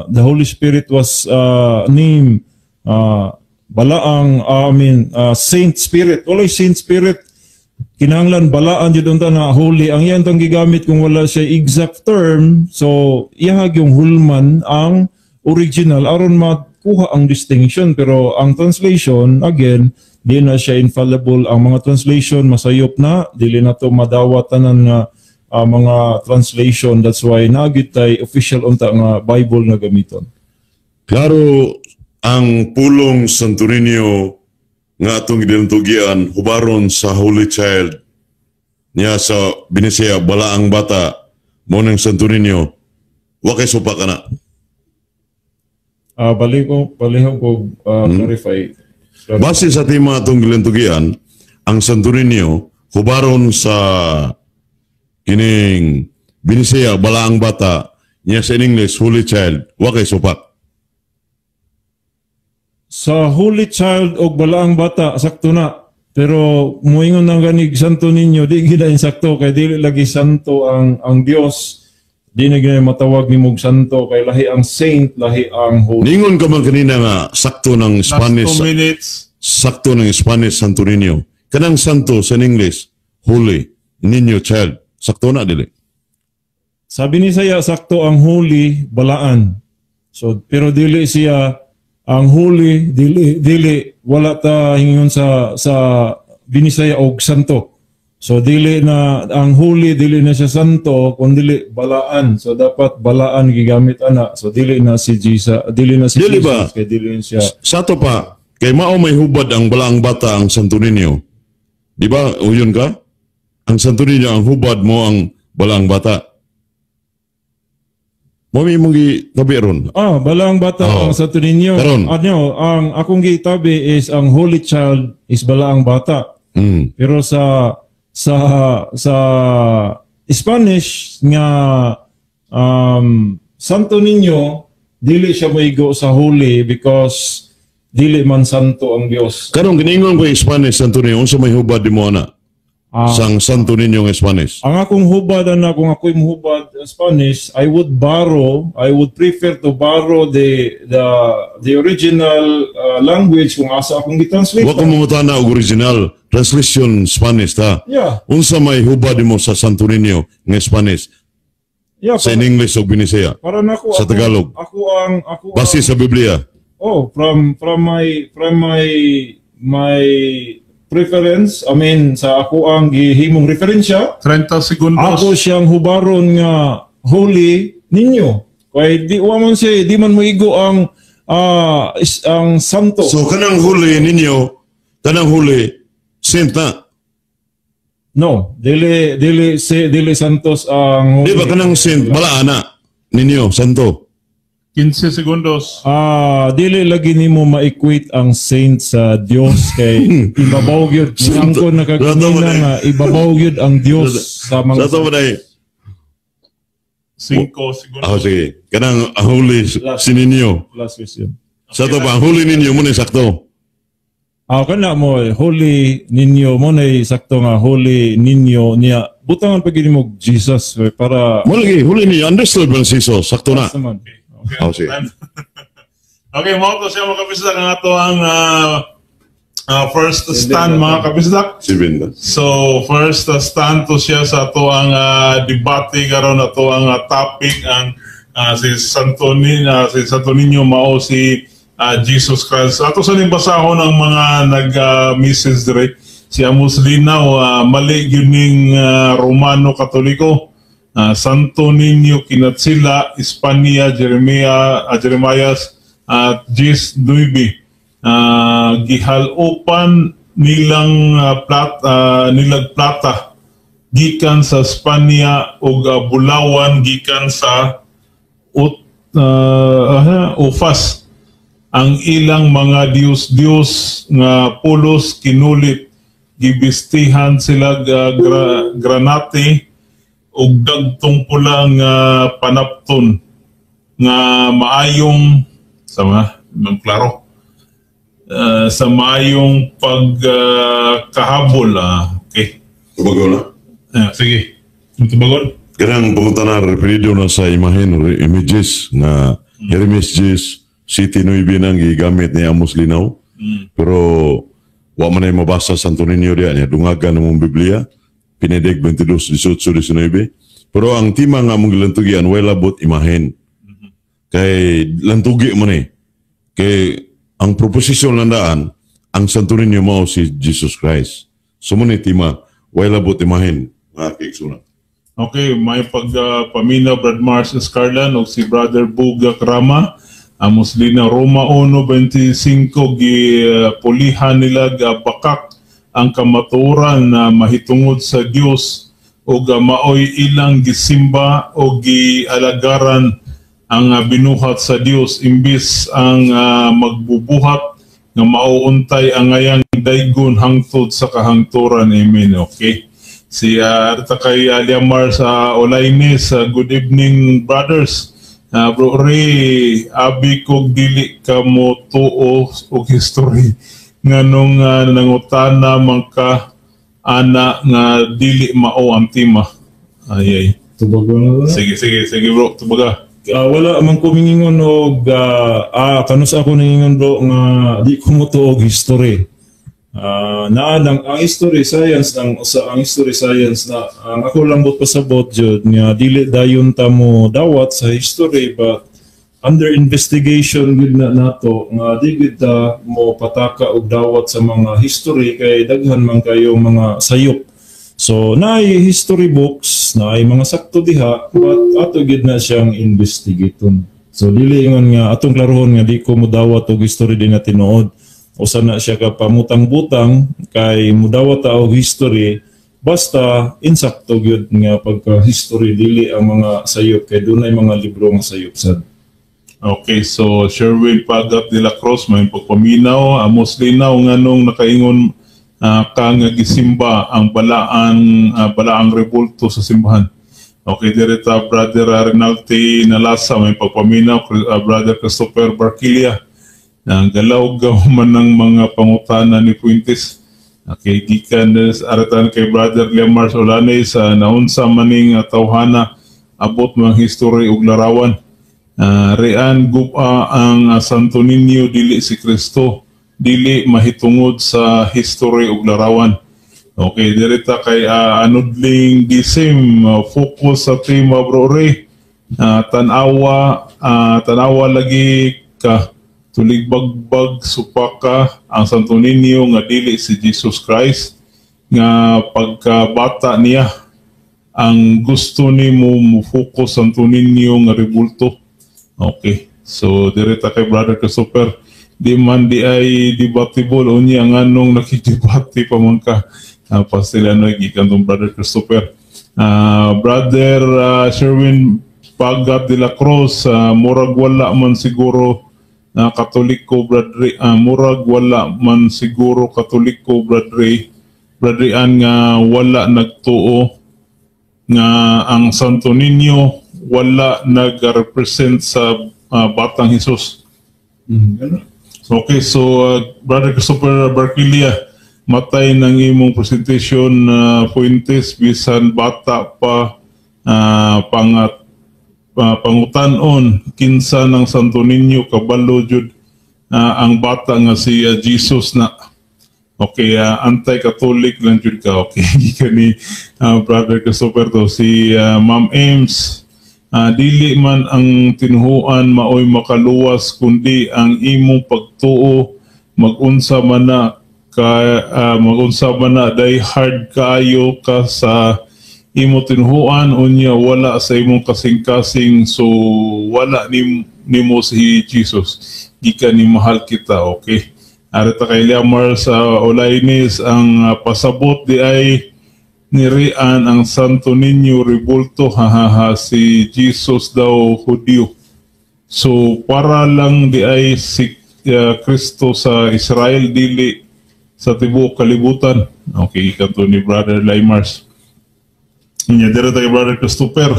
the Holy Spirit was named balaang, I mean, Saint Spirit. Walay Saint Spirit. Kinahanglan balaan jud unta na holy ang iyan tong gigamit kung wala siya exact term, so iyahag yung hulman ang original aron makuha ang distinction. Pero ang translation, again, di na siya infallible. Ang mga translation masayop na, dili na to madawat tanan nga mga translation. That's why naa gyud tay official unta nga Bible nga gamiton. Klaro ang pulong Santo Niño nga atong gilintugian hubaron sa Holy Child niya sa Binisaya, balaang bata mo ng Santo Niño, wa kay supak ana? Ah, balik ko palihog ko clarify. Base sa tema atong gilintugian, ang Santo Niño hubaron sa kining Binisaya balaang bata niya sa in English Holy Child, wa kay supak? Sa Holy Child og balaang bata, sakto na. Pero muingon ng ganig Santo Niño, di gid sakto kay dili lagi santo ang Dios. Di na gid matawag nimo og santo kay lahi ang saint, lahi ang holy. Ningon ka man kanina nga sakto ng Last Spanish. 2 minutes. Sakto ng Spanish Santo Niño. Kanang santo sa English, Holy, Niño Child. Sakto na, dili? Sabi ni saya sakto ang holy, balaan. So pero dili siya ang holy, dili dili wala ta hingon sa Binisaya og santo. So dili na ang holy, dili na siya santo kun dili balaan. So dapat balaan gigamit ana. So dili na si Jesus, dili na si Dili Jesus ba? Kay dili na siya. Sa ato pa, kay mao may hubad ang balaang bata ang Santo Niño. Di ba? Uyon ka? Ang Santo Niño ang hubad mo ang balaang bata. Mo may mong gitabi ron. Ah, balaang bata Oo. Ang Santo Niño. Karon. Ano, ang akong gitabi is ang Holy Child is balaang bata. Pero sa Spanish nga Santo Niño, dili siya maigo sa holy because dili man santo ang Dios. Karon giningon ko yung Spanish Santo Niño, unsa may hubad di mo ana? Ah. Sang Santo Niño nga Spanish. Ang akong hubad ana, kung ako'y muhubad Spanish, I would prefer to borrow the original language kung asa akong gitranslate. Wa ko mangutana og original translation Spanish ta. Unsa may hubad nimo sa Santo Niño nga Spanish sa in English og Binisaya? Para nako Sa Tagalog. Ako Base ang, sa Biblia. Oh, from my preference, I mean, sa ako ang gihimong referensya, 30 segundos. Ako siyang hubaron nga Holy Niño. Kay di wa man siya, di man moigo ang ang santo. So kanang Holy Niño, kanang Holy Saint na. No, dili dili si dili santos ang Di ba kanang saint bala ana ninyo santo? 15 segundos. Ah, dili lagi nimo ma-equate ang saint sa Dios kay ibabaw gyud. Niangkon na Sa kaganina nga ibabaw gyud ang Dios sa mga Sa to ba day? 5 segundos. Ah, sige. Kanang Holy si ninyo. Last question. Sa to pa ang Holy ninyo mo ni sakto. Ah, kana mo Holy Niño mo na sakto nga Holy Niño niya. Butangan pa gid mo Jesus eh, para Mo lagi Holy ninyo understood man si Jesus sakto na. naman. Okay. Oh, sige. Okay, mao to siya, mga kabisdak, ang ato ang first stand, mga kabisdak. Si Binda. So first stand to siya sa ato ang debate karon, ato ang topic ang si Santo Niño, si Santo Niño mao si Jesus Christ. Ato sa ning basahon ang mga nag-message dire. Si Amos Linaw, mali gyud ning Romano Katoliko. Santo Niño Kinatsila, Espanya, Jeremias at Jis Nuibi. Gihalopan nilang nilag plata gikan sa Espanya ug bulawan gikan sa Ufas. Ang ilang mga Diyos-Diyos nga pulos kinulit, gibistihan sila granate ug dagtong pula nga panapton nga maayong sama ma'am klaro sa maayong pagkahabol. Okay. Tubago na. Sige, tubagon. Kanang pangutana, referido na sa imahen or images nga Jeremias Gis City Nuibe nang gigamit ni Amos Linaw. Pero wa man ay mabasa Santo Niño diya niya dungagan ng mong Biblia Pinedeg 22, 18, 19. Pero ang tema nga among gilantugian, way labot imahen. Kay lantugi man eh. Kay ang proposisyon landaan, ang Santo Niño mao si Jesus Christ. So mo ni tema, way labot imahen, mga kaigsunan. Okay, may pagpaminaw Brad Mars Escarlan o si Brother Buga Krama. Amos Lina, Roma 1:25, gipulihan nila bakak ang kamatuoran na mahitungod sa Dios ug maoy ilang gisimba o gialagaran ang binuhat sa Dios imbis ang magbubuhat nga mauuntay ang ngayang daygon hangtod sa kahangturan. Amen. Okay. Si kay Liamar sa Olaynes, good evening, brothers. Bro Ray, abi kog dili ka mo tuo og history nganong nangutana man ka ana nga dili mao ang tema. Ay ay. Tubago na ba? Sige, sige, sige, bro, tubaga. Wala man ko mingingon og kanus ako ningingon, bro, nga di ko mo tuo og history. Naa lang ang history science ang sa ang history science na ang ako lang but pasabot jud nga dili dayon ta mo dawat sa history, but under investigation gud na nato nga di gud ta mo pataka og dawat sa mga history kay daghan man kayo mga sayop. So naay history books, naay mga sakto diha, but ato gid na siyang investigaton. So dili ingon nga atong klarohon nga di ko mo dawat og history di na tinuod. Usa na siya ka pamutang-butang kay mudawat ta og history basta insakto gyud nga pagka history, dili ang mga sayop kay dunay mga libro nga sayop sad. Okay, so Sherwin Pagat de la Cruz, may pagpaminaw. Amos Linaw, nganong nakaingon ka nga gisimba ang balaang rebulto sa simbahan. Okay, direta Brother Rinaldi Nalasa, may pagpaminaw. Brother Christopher Barquilia, ang galaw-gaw man ng mga pangutana ni Fuentes. Okay, gikan aratan kay Brother Lemar Solane sa naunsa maning tawhana abot mga history ug larawan. Rean gupa ang Santo Niño dili si Kristo, dili mahitungod sa history ug larawan. Okay, direta kay Anudling Disim, focus sa tema, bro Ray. Tanawa lagi ka tulig bagbag supaka ang Santo Niño nga dili si Jesus Christ nga pagkabata niya ang gusto nimo mo focus Santo Niño nga rebulto. Okay. So direta kay Brother Christopher, di man di ay debatable, unya nganong nakidebate pa man ka. Pastilano gikan tong Brother Christopher. Brother Sherwin Pagat de la Cruz, murag wala man siguro Katoliko, Brother, murag wala man siguro Katoliko, Brother Ann, nga wala nagtuo nga ang Santo Niño wala nag-represent sa Batang Jesus. Okay, so Brother Christopher Barquilia, matay ng imong presentation, Fuentes, bisan bata pa pangutanon kinsa ng Santo Niño, kabalo jud ang bata nga si Jesus na. Okay, anti-Catholic lang jud ka. Okay, gikan ni Brother Christopher to. Si Ma'am Ames, Dili man ang tinuhuan maoy makaluwas kundi ang imong pagtuo, magunsa man na ka, magunsa man na die hard kaayo ka sa imo tinuhuan, unya wala sa imong kasing-kasing, so wala nimo si Jesus gikan ni mahal kita. Okay, ari ta kay Liamar sa Olainis, ang pasabot di ay nirian ang Santo Niño Rebulto, hahaha, si Jesus daw Hudyo. So para lang di ay si Kristo sa Israel, dili sa tibuok kalibutan. Okay, kato ni Brother Limars. Nya dira tayo, Brother Christopher.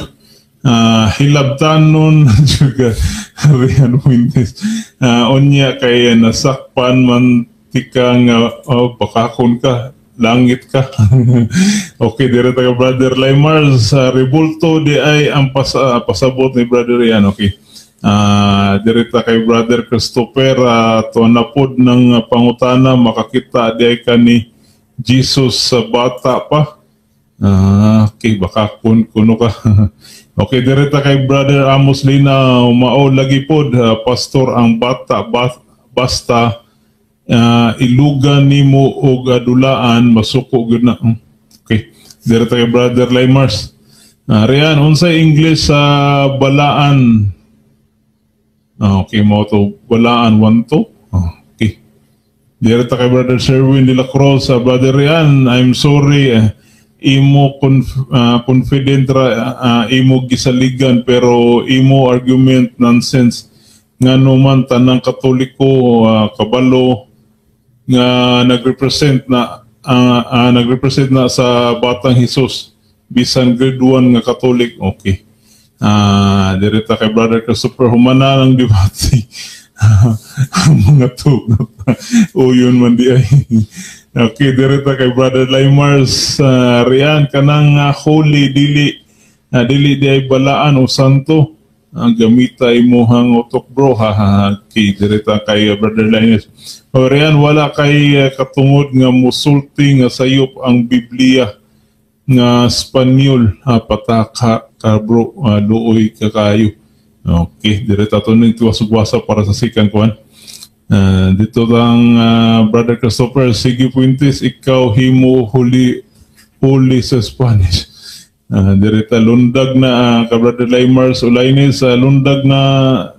Hilabtanon juga Rian Fuentes. Unya kay nasakpan man tika nga, oh, bakakon ka, langit ka. Okay, dire tayo, Brother Limar sa Rebulto di ay ang pasabot ni Brother Rian. Okay. Dire ta kay Brother Christopher, tuwa na pod ng pangutana, makakita di ay ka ni Jesus sa bata pa. Okay, baka kun kuno ka. Okay, dire ta kay Brother Amos Lina, mao lagi pod, pastor, ang bata basta ilugan nimo og adulaan, masuko gyud na. Okay. Dire ta kay Brother Limars. Rian, unsay English sa balaan? Okay, mo to balaan 1 2. Okay. Dire ta kay Brother Sherwin de la Cruz, Brother Rian, I'm sorry, imo confident ra imo gisaligan, pero imo argument nonsense. Ngano man tanang Katoliko kabalo nga nagrepresent na sa Batang Hesus bisan grade 1 nga Katolik. Okay. Dire ta kay Brother Christopher, humana ng debate ang mga tugot. O yun man di ay. Okay, dire ta kay Brother Limars, Rian, kanang holy dili di ay balaan o santo. Ang gamita imuhang utok, bro, ha ha. Okay, dire ta kay Brother Linus. O Rian, wala kay katungod nga musulti nga sayop ang Biblia nga Espanyol, ha, pataka ka, bro, luoy ka kayo. Okay, dire ta to ning tuwasugwasa para sa sikan kuan. Dito lang, Brother Christopher, sige Fuentes, ikaw himo huli huli sa Spanish. Dire ta lundag na, ka Brother Limars Ulainis, lundag na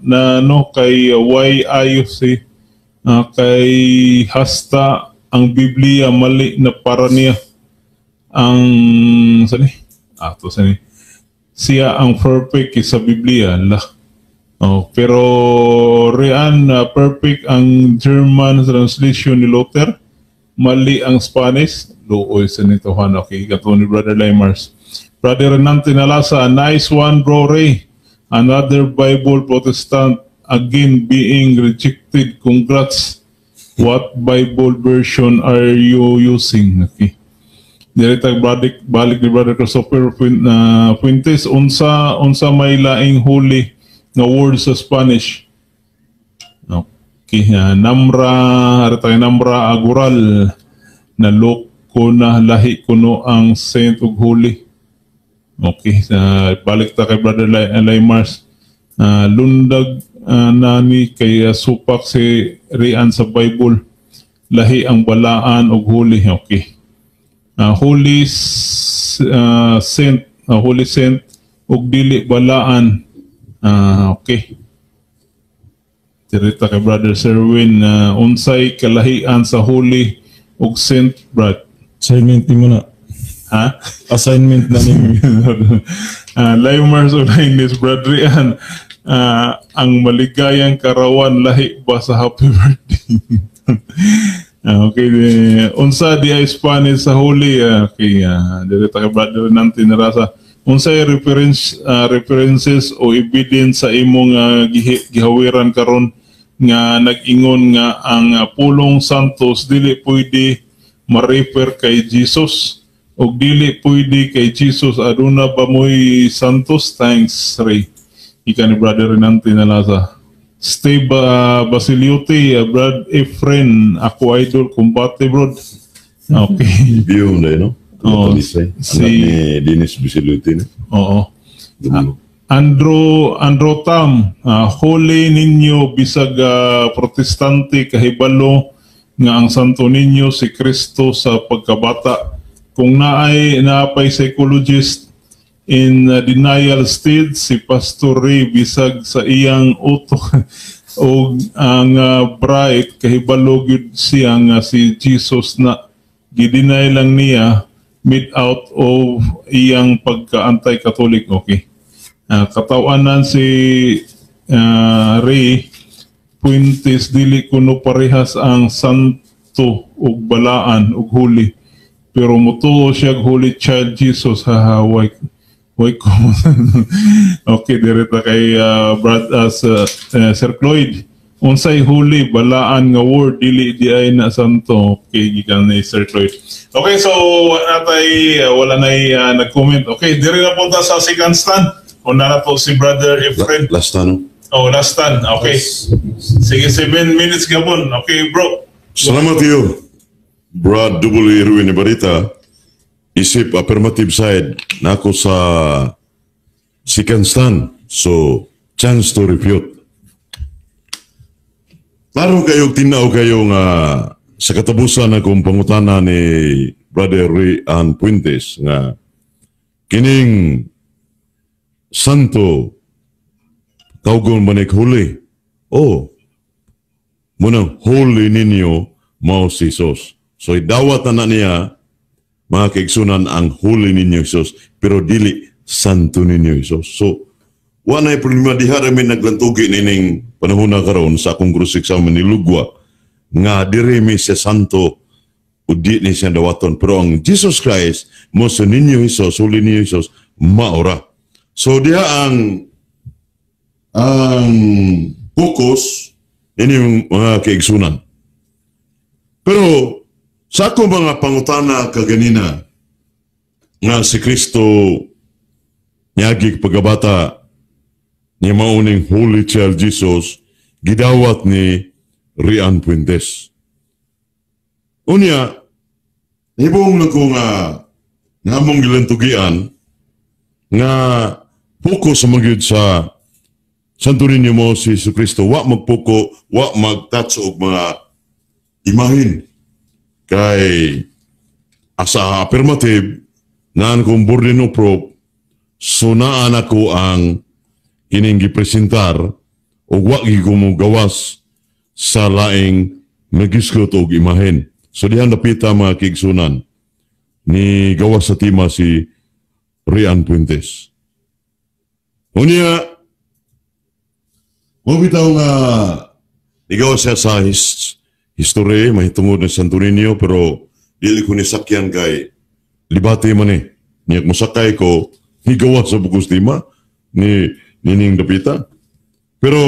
na no kay why ayo si kay hasta ang Biblia mali na para niya ang sani ato sani siya ang perfect sa Biblia la. Oh, pero Rian, perfect ang German translation ni Luther, mali ang Spanish. Luoy sa nito han. Okay, kato ni Brother Limars. Brother Renan Tinalasa, nice one, bro Ray. Another Bible Protestant again being rejected. Congrats. What Bible version are you using? Okay. Direta balik balik ni Brother Christopher Fuentes, unsa may laing holy nga word sa Spanish? Okay, Namra, ari tayo Namra Agural, na loko na lahi kuno ang saint ug holy. Okay, balik ta kay Brother Limars. Lundag nani kay supak si Rian sa Bible. Lahi ang balaan ug holy. Okay. Holy saint, holy saint ug dili balaan. Okay. Dirita kay Brother Sherwin, unsay kalahian sa holy ug saint, Brad? Assignment mo na. Ha? Assignment na nimo. Limers Ulainis, Brad Rian, ang maligayang karawan lahi ba sa happy birthday? Okay, unsa di ay Spanish sa holy? Okay, dirita kay Brother Nanti Narasa. Unsay references o evidence sa imong gihawiran karon nga nag-ingon nga ang pulong Santos dili pwede ma-refer kay Jesus og dili pwede kay Jesus? Aduna ba mo'y Santos? Thanks, Ray. Ika ni Brother Renante Nalasa. Steve Basiliote, Brad Efren, ako idol, kumbate, bro. Okay. View na, no? Oo. Anak ni Dennis Basiliote, no? Oo. Dumo. Andrew Tam, holy ninyo bisag Protestante kahibalo nga ang Santo Niño si Kristo sa pagkabata. Kung naay naapay psychologist in denial state si Pastor Ray, bisag sa iyang utok og ang bright, kahibalo gyud siya nga si Jesus na gideny lang niya made out of iyang pagka anti-Catholic. Okay. Katawanan si Ray Puentes, dili kuno parehas ang santo ug balaan ug holy. Pero mutuo siya og Holy Child Jesus, haha, way way ko. Okay, direta kay Brad sa, Sir Cloyd. Unsay holy, balaan nga word, dili di ay na santo? Okay, gikan ni Sir Cloyd. Okay, so natay wala nay nag-comment. Okay, diri na punta sa second stand. Una na po si Brother Efren. Last na, no? Oh, last stand. Okay. Sige, 7 minutes gapon. Okay, bro. Salamat iyo, Brad W. Erwin Ibarita. Isip affirmative side na ako sa second stand. So, chance to refute. Klaro kayo, tinaw kayo nga sa katapusan akong pangutana ni Brother Ray Ann Puentes nga kining santo tawgon man holy. Oh, munang holy ninyo mao si Jesus. So idawat na niya, mga kaigsunan, ang holy ninyo Jesus, pero dili santo ninyo Jesus. So wa na problema diha ra mi naglantugi nining panahon na karon sa akong cross examen ni Lugwa nga diri mi sa santo o di ni siya dawaton, pero ang Jesus Christ mo sa ninyo Jesus, holy ninyo Jesus, maora. So diha ang focus ninyong mga kaigsunan. Pero sa ako mga pangutana kaganina nga si Kristo niagi pagkabata niya mauning Holy Child Jesus, gidawat ni Rian Puentes. Unya, hibong na ko nga ngamong gilantugian nga focus sa magyud sa Santo Niño mo si Jesu Cristo, wa magpuko, wa magtouch og mga imahin. Kay asa affirmative naan kong burden of proof, so naan ako ang kining gipresentar og wa gyud ko mo gawas sa laing nagisgot og imahen. So dihan napita, mga kaigsunan, ni gawas sa tema si Rian Puentes. Unya, mo bitaw nga nigawas siya sa history mahitungod ni Santo Niño, pero dili ko ni sakyan kay libate man eh. Niya mosakay ko, higawas sa bukos tema ni Nining Dapita. Pero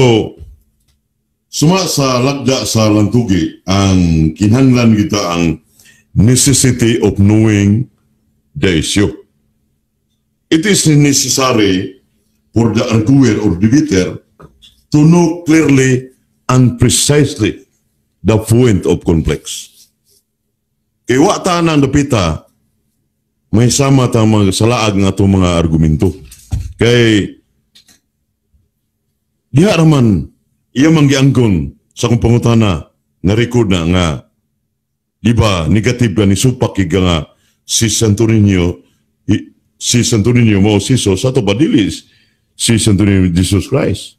suma sa lagda sa lantugi, ang kinahanglan kita ang necessity of knowing the issue. It is necessary for the arguer or debater to know clearly and precisely the point of conflicts. Kay wa ta na dapita, may sama ta mga salaag nga atong mga argumento. Kay diha raman iya man giangkon sa akong pangutana na record na nga di ba negative ka ni supak nga si Santo Niño, si Santo Niño mo si Jesus, ato ba dili si Santo Niño Jesus Christ?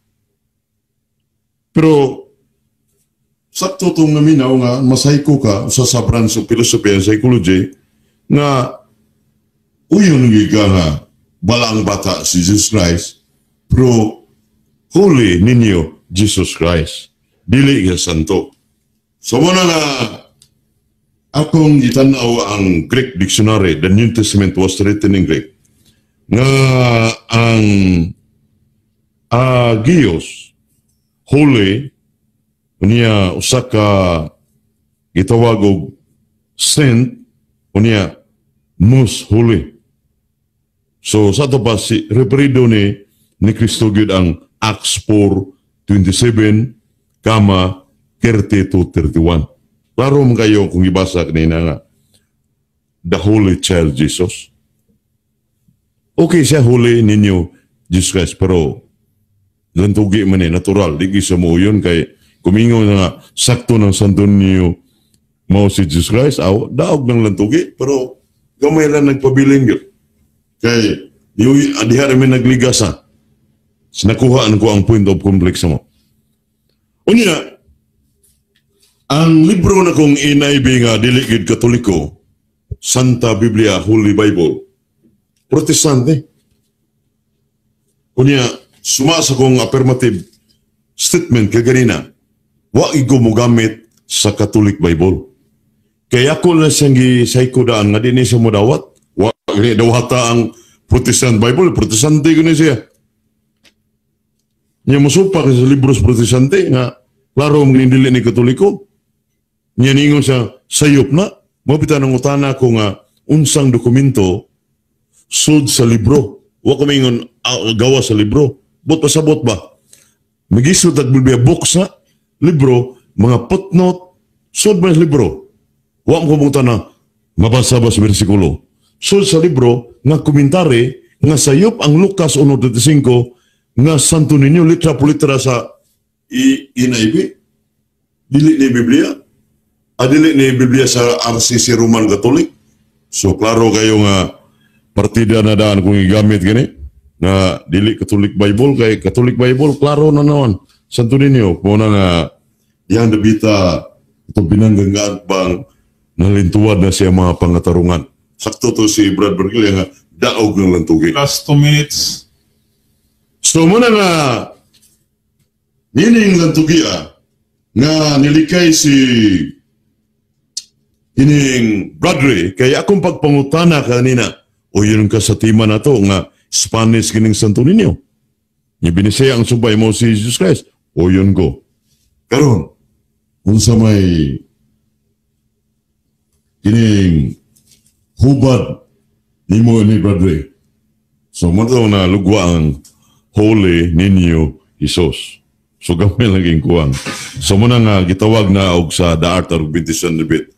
Pero sakto tong naminaw nga masayko ka sa branch of philosophy and psychology nga uyon ka nga balaang bata si Jesus Christ, pero holy ninyo Jesus Christ, dili ka santo. So mo na nga akong gitanaw ang Greek dictionary, the New Testament was written in Greek, nga ang agios, holy, unya usa ka gitawag og saint, unya most holy. So sa ato pa si referido ni Kristo gyud ang Acts 4:27 kama 30 to 31. Klaro man kayo kung ibasa kanina nga the Holy Child Jesus. Okay siya holy ninyo. Jesus Christ, pero lantugi man eh, natural, di sa mo yun kay kumingo na nga sakto ng Santo Niño mao si Jesus Christ, aw, daog ng lantugi, pero gamay lang nagpabilin yun. Kay, diha rin may nagligas ha. Nakuhaan ko ang point of conflict sa mo. Unya, ang libro na kong NIV nga dili gid Katoliko, Santa Biblia, Holy Bible, Protestante. Unya, suma sa kong affirmative statement kaganina, wa ko mogamit sa Catholic Bible. Kaya ako na siyang gisayko daan nga di ni siya modawat. Wa gani dawata ang Protestant Bible, Protestante ko ni siya. Nya mosupa ka sa libros Protestante nga klaro ang dili ni Katoliko. Nya ningon siya sayop na. Mao bitaw nang utana ko nga unsang dokumento sud sa libro. Wa ko mingon gawa sa libro. But pasabot ba? Magisod at Biblia books na libro, mga footnote, sud ba sa libro? Wa mo kumuta na mabasa ba sa bersikulo. Sud sa libro nga komentary nga sayop ang Lucas 1:35 nga Santo Niño litra po litra sa NIV. Dili ni Biblia. Dili ni Biblia sa RCC Roman Catholic. So klaro kayo nga partida na daan kung igamit gani na dili Catholic Bible, kay Catholic Bible klaro na naman Santo Niño mo na nga yang debita ito binanggagaan bang nalintuwad na siya mga pangatarungan. Sakto to si Brad Bergil nga daog ng lantugi. Last 2 minutes. So muna nga nining lantugia nga nilikay si ining Bradley kay akong pagpangutana kanina o yun ka sa tima na to nga Spanish kining Santo Niño. Ni binisaya ang subay mo si Jesus Christ. O yun ko. Karon unsa may kining hubad nimo ni Bradley? So mo to na lugwa ang Holy Niño Jesus. So gamay lang ging kuwang. So muna nga gitawag na og sa The Art of Argumentation Debate,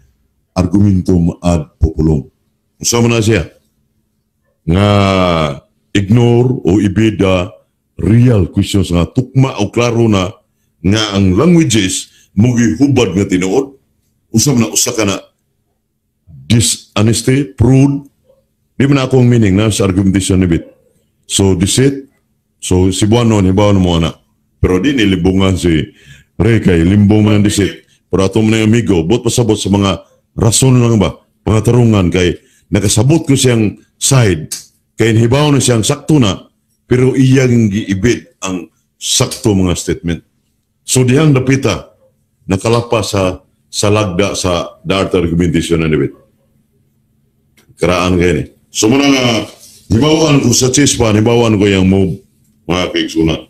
argumentum ad populum. Unsa man na siya? Nga ignore o ibida real questions nga tukma o klaro na nga ang languages mugi hubad nga tinuod. Unsa man na usa ka na dishonesty, fraud, di man na akong meaning na sa argumentation debate. So deceit, so Cebuano ni bawo mo ana. Pero di nilibungan si Ray kay limbong man ang deceit. Pero ato man yung amigo, bot pasabot sa mga rason lang ba, mga tarungan kay nakasabot ko siyang side, kay hibaw na siyang sakto na, pero iyang giibid ang sakto mga statement. So dihang dapita, nakalapas sa lagda sa the art argumentation na debate. Karaan kayo ni. So muna nga, hibawaan ko sa chispa, hibawaan ko yung move, mga kaigsunan.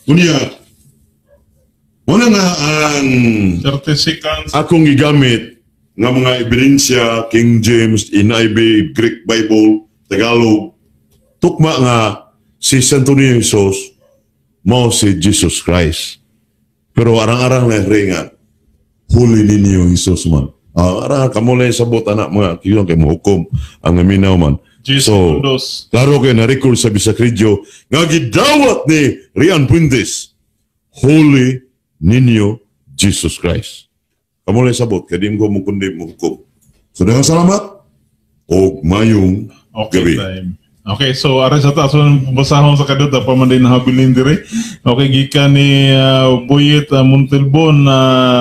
Kunya, muna nga ang 30 seconds. Akong gigamit nga mga ebidensya, King James, NIV, Greek Bible, Tagalog, tukma nga si Santo Niño Jesus mao si Jesus Christ. Pero arang-arang na rin nga, Holy Niño Jesus man. Ah, arang kamo lang sabot anak mga kiyon kay mohukom ang naminaw man. Jesus So, Segundos. klaro kay na-record sa Bisdak Radio nga gidawat ni Rian Puentes, Holy Niño Jesus Christ. Kamo lang sabot kay di mo mo kundi mo hukom. So daghang salamat og mayong Okay, gabi. Time. Okay, so aray sa taas basahon sa kaduta pa man din nahabilin dire. Okay, gikan ni Buyit Muntilbon na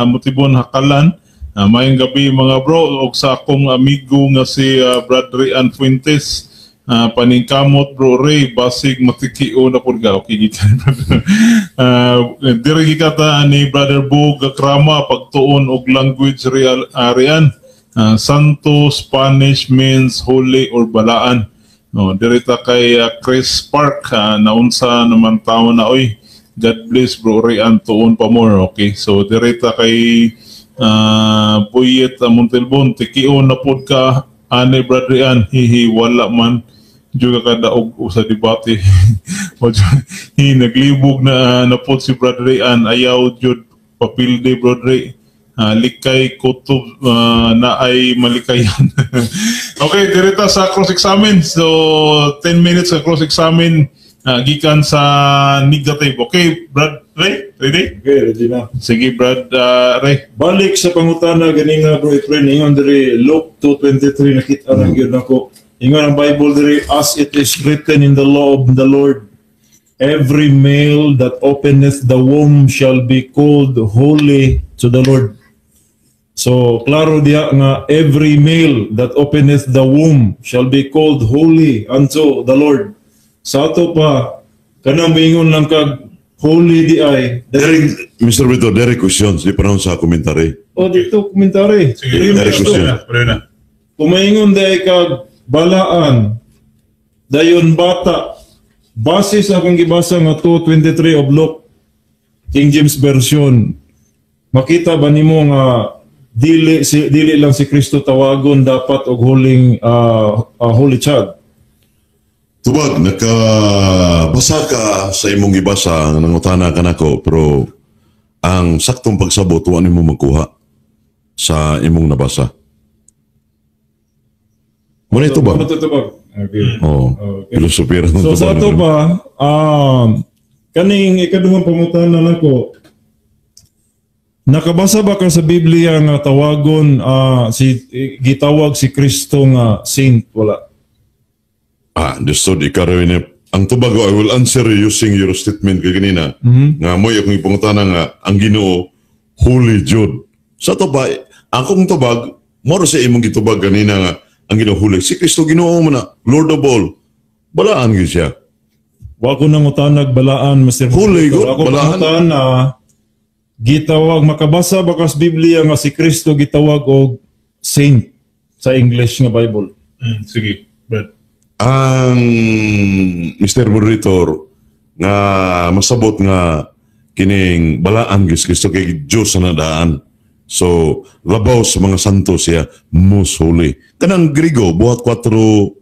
Mutibon Hakalan. Maayong gabi mga bro og sa akong amigo nga si Brad Rian Fuentes. Paningkamot bro Ray, basig matikio na pud ka. Okay, gikan. Dire gikata ni Brother Bog Krama pagtuon og language real Rian. Santo Spanish means holy or balaan. No, dirita kay Chris Park, naunsa naman tao na oy. God bless bro Rian, tuon pa more. Okay. So dirita kay Buyet Muntilbon, tikio na pod ka ane Brad Rian, hihi, wala man juga kadaog sa debate. Hi, naglibog na na pod si Brad Rian, ayaw jud papilde Brad Ray. Likay kutob na ay malikayan. Okay, direta sa cross-examine. So, 10 minutes sa cross-examine. Gikan sa negative. Okay, Brad Ray, ready? Okay, ready na. Sige, Brad Ray. Balik sa pangutana ganina, Bro Efren, ingon diri Luke 2:23, nakita na gyud nako. Ingon ang Bible diri, "As it is written in the law of the Lord, every male that openeth the womb shall be called holy to the Lord." So klaro diha nga every male that openeth the womb shall be called holy unto the Lord. Sa ato pa, kanang moingon lang kag holy di ay Derek, Mr. Vito, direct questions, di panahon sa commentary. Oh, dito commentary. Sige, Direct pwede question. Na, pwede na. Kumaingon day kag balaan, dayon bata, base sa akong gibasa nga 2:23 of Luke, King James Version, makita ba nimo nga dili lang si Kristo tawagon dapat og holy holy child? Tubag, nakabasa ka sa imong gibasa, nangutana ka nako, pero ang saktong pagsabot, wa nimo makuha sa imong nabasa. Muna ito ba? Ano to, tubag? Okay. Oh, Okay. filosofiya ng So sa tubag. ato pa, kaning ikaduhang pangutana nako, nakabasa ba ka sa Biblia nga tawagon si gitawag si Kristo nga saint? Wala? Ah, understood. Ikaw rin ang tubag, I will answer you using your statement kay kanina. Nga mo'y akong ipangutana nga ang Ginoo holy jud. Sa to ba, akong tubag, mao sa imong gitubag kanina nga ang Ginoo holy. Si Kristo Ginoo man na, Lord of all. Balaan gyud siya. Wa ko nangutanag balaan, Mr. Holy Moderator. God, Ako balaan. pangutana, gitawag, makabasa ba ka sa Biblia nga si Kristo gitawag og saint sa English nga Bible? Sige, Brad. Ang Mr. Moderator nga masabot nga kining balaan gyud si Kristo kay Dios na daan. So labaw sa mga santo siya, most holy. Kanang Grigo, Buhat 4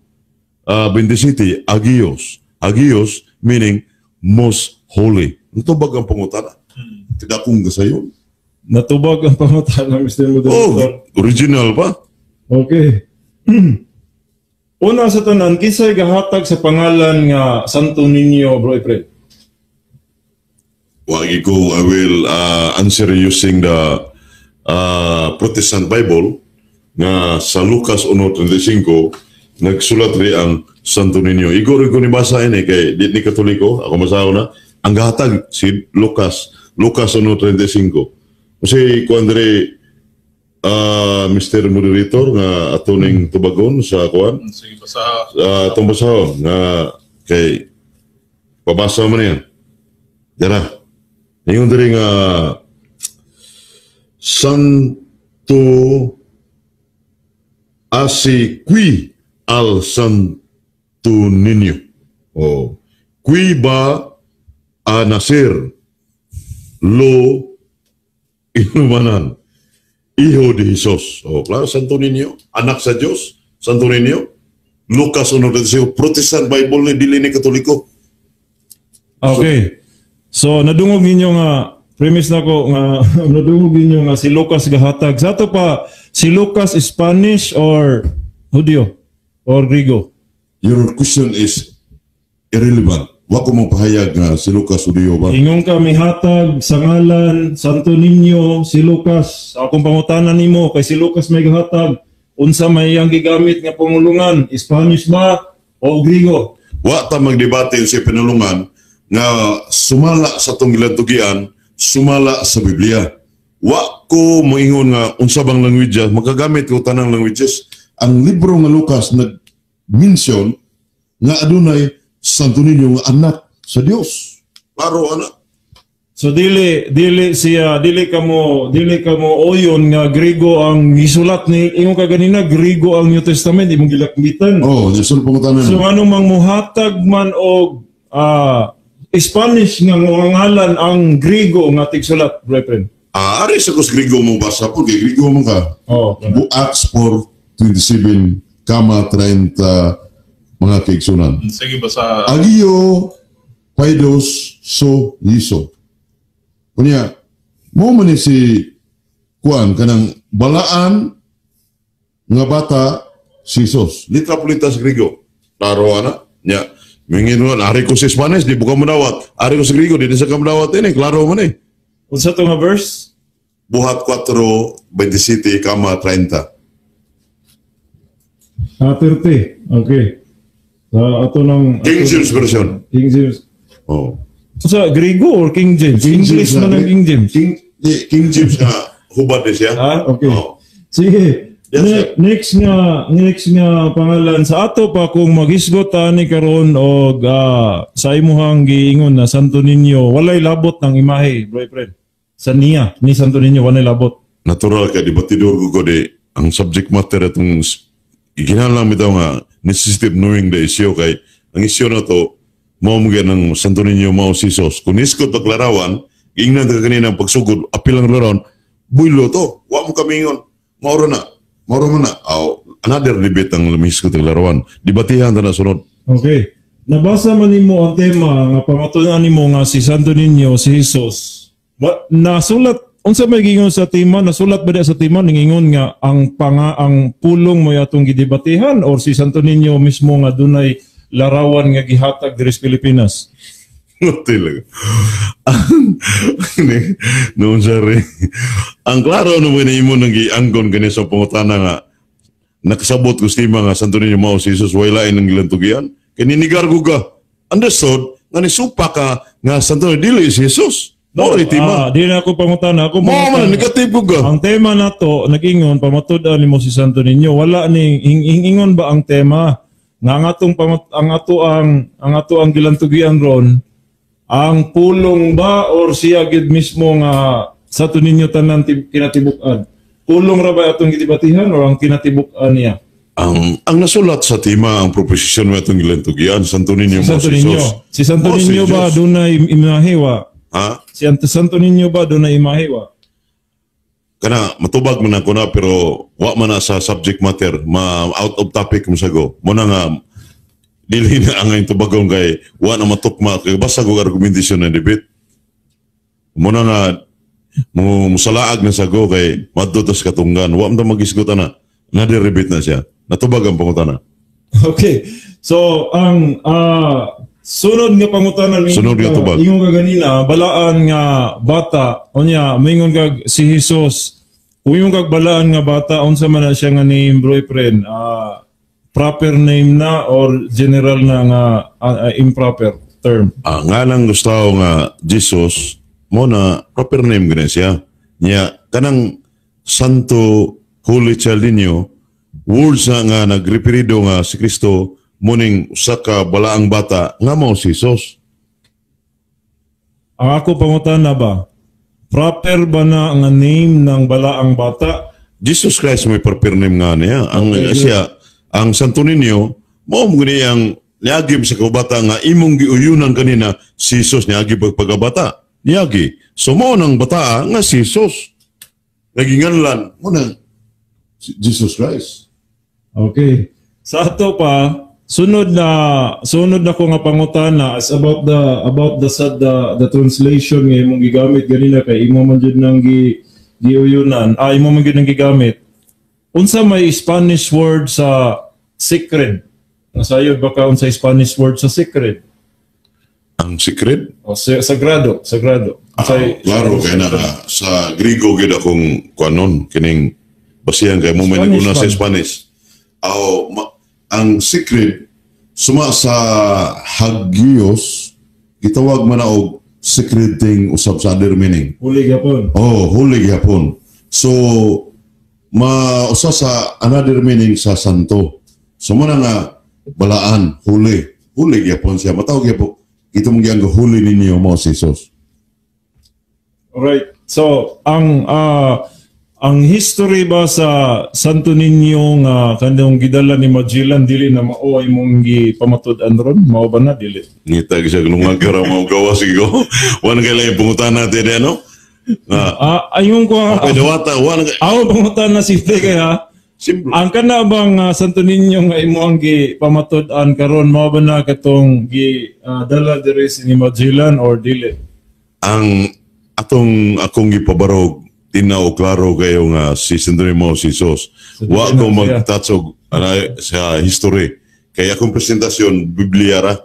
27, agios. Agios meaning most holy. Tubag ang pangutana. Tidakong kasayon. Natubag ang pangutana, Mr. Oh, Moderator. original pa. Okay. Una sa tanan, kinsay gahatag sa pangalan nga Santo Niño, Bro Efren? Wagi ko, I will answer using the Protestant Bible nga sa Lucas 1.35 nagsulat ri ang Santo Niño. Igor ko ni basa ini kay di ni Katoliko, ako masahon na. Ang gahatag si Lucas, Lucas 1.35. Kasi kuan diri, Mr. Moderator, nga ato ning tubagon sa kuan Sige, basa. Atong basahon nga kay pabasa man niya. Dara. Ingon diri nga Santo asi qui al Santo Niño. Oh. Qui va a nacer lo inumanan. Hijo de Jesus. Oh, claro, Santo Niño, anak sa Dios, Santo Niño. Lucas 1.35, Protestant Bible ni, dili ni Katoliko. Okay. So nadungog ninyo nga premise nako nga nadungog ninyo nga si Lucas gahatag. Sa ato pa, si Lucas Spanish or Hudyo or Grigo? Your question is irrelevant. Wa ko mo pahayag nga si Lucas Hudiyo ba? Ingon ka mihatag sa ngalan Santo Niño si Lucas. Sa akong pangutana nimo kay si Lucas may gahatag, unsa may iyang gigamit nga pangulungan? Spanish ba o Grigo? Wa ta magdebate sa pinulungan nga sumala sa tong gilantugian, sumala sa Biblia. Wa ko moingon nga unsa bang language, makagamit ko tanang languages. Ang libro nga Lucas nag-mention nga adunay Santo Niño nga anak sa Dios. Klaro ana. So dili dili siya dili kamo oyon nga Grigo ang gisulat ni. Ingon ka ganina Grigo ang New Testament imong gilakmitan. Oh, sul pangutana. So ano mang muhatag man og Spanish nga ngalan ang Grigo nga tigsulat, brethren? Ah, ari sa kus Grigo mo basa po, kay Grigo mo ka. Oh. Bu Acts 4:27 kama 30, mga kaigsunan. Sige, basa. Agio paidos so Iso. Unya, mo man ni si kuan kanang balaan nga bata si Jesus. Litra pulita sa Grigo. Klaro ana. Nya, Mingin mo, ari ko sa Spanish, di mo ka manawat. Ari ko sa Griego, di na sa ka manawat ini. Klaro man eh. Unsa to nga verse? Buhat 4, 27, kama 30. Ah, 30. Okay. Sa ato ng King James Version. King James. Oh. Sa Griego or King James? King English James man na- ang King James. King, di, King James nga hubad ni siya. Ah, okay. Oh. Sige. Yes, sir. Next nga pangalan sa ato pa, kung maghisgot ani karon og sa imuhang giingon na Santo Niño walay labot ng imahe, bro friend. Sa niya ni Santo Niño walay labot. Natural ka, di batidor ko ko di, ang subject matter itong ikinahanglan bitaw nga necessity of knowing the issue, kay ang issue na to mao mo ng Santo Niño mao si Jesus. Kung nisgot paglarawan, ingnan ka kanina ang pagsugod, apil ang larawan, builo to, wa mo kamingon, mauro na, mauro mo na. Aw, another debate ang lumisgot ang larawan. Debatihan ta na sunod. Okay. Nabasa man nimo ang tema nga pamatunan nimo nga si Santo Niño si Jesus. Nasulat unsa may giingon sa tema? Nasulat ba di sa tema ningingon nga ang pulong mo atong gidebatehan or si Santo Niño mismo nga dunay larawan nga gihatag diri sa Pilipinas? Talaga. Noon sorry. Ang klaro no mo imo nang gianggon kani sa pangutana nga nakasabot ko sa tema nga Santo Niño mao si Jesus, way lain ang gilantugian. Kay ninigar ko ka. Understood nga ni supa ka nga Santo Niño dili si Jesus. Mao rin tema. Ah, di na ako pangutana. Ako Mao man pangutana. negative ko ka. Ang tema nato nag-ingon pamatud-an nimo si Santo Niño. Wala ni ingon ba ang tema nga ang atong ang ato ang gilantugian ron, ang pulong ba or siya gid mismo nga Santo Niño tanan kinatibuk-an? Pulong ra ba atong gidebatihan or ang kinatibuk-an niya? Ang nasulat sa tema, ang proposisyon mo atong gilantugian, Santo Niño Si mao Santo si Niño. Jesus. Si Santo Mao si Niño ba Jesus. dunay imahe wa? Ha? Si Santo Niño ba dunay imahe wa? Kana matubag man ako na, pero wa man na sa subject matter, ma out of topic mo sago mo na nga dili na ang tubagon kay wa na matukma, kay basta ko argumentation na debate mo na nga mo musalaag na sago kay madto tas katunggan, wa man ta magisgot ana na rebate na siya, natubag ang pangutana. Okay. So, ang sunod nga pangutana, Sunod nga tubag. Ingon ka ganina balaan nga bata, unya mingon kag si Jesus. Kung ingon kag balaan nga bata, unsa man na siya nga name, bro friend? Proper name na or general na nga improper term? Ah, nga nang gusto nga Jesus mo na proper name gani siya. Nya kanang Santo Holy Child ninyo, words na nga nagreperido nga si Kristo muning usa ka balaang bata nga mao si Jesus. Ang ako pangutana ba, proper ba na nga name ng balaang bata? Jesus Christ may proper name nga niya. Ang siya, ang Santo Niño mao mo gani ang niagi sa kabata nga imong giuyunan kanina si Jesus niagi pagpagabata. Niagi. So mao nang bata nga si Jesus. Naginganlan mo na si Jesus Christ. Okay. Sa ato pa, sunod na ko nga pangutana is about the sa the translation nga imong gigamit ganina, kay imo man jud nang gi giuyunan, imo man jud nang gigamit. Unsa may Spanish word sa sacred? Nasayod ba ka unsa Spanish word sa sacred? Ang secret? O sagrado, sagrado. Ah, klaro kay na sa Griego gyud akong kuanon kining basihan kay mo may Spanish naguna sa man. Spanish. Aw, ang secret suma sa hagios, gitawag man na og secret thing usab sa other meaning. Huli gyapon. Oh, holy gyapon. So mausa sa another meaning sa santo. So mo na nga balaan, huli. Huli gyapon siya. Matawag gyapon. Ito mong giyang huli ninyo mo si Jesus. Alright. So, ang history ba sa Santo Niño nga kanang gidala ni Magellan dili na mao ay mong gipamatud-an ron? Mao ba na dili? Ngita siya lungag ka ra mo gawa sigo. Wala kay lang pangutana natin ano? Nga Ayon ko okay dawata wala kay ako pangutana si kay ha. Simple. Ang kana bang Santo Niño nga imo ang gipamatud-an karon, mao ba na katong gi dala diri si ni Magellan or dili? Ang atong akong gipabarog, tinaw klaro kayo nga si Santo Niño si Jesus. Wa dili ko na siya. Mag-touch og ana sa history. Kaya akong presentasyon Biblia ra.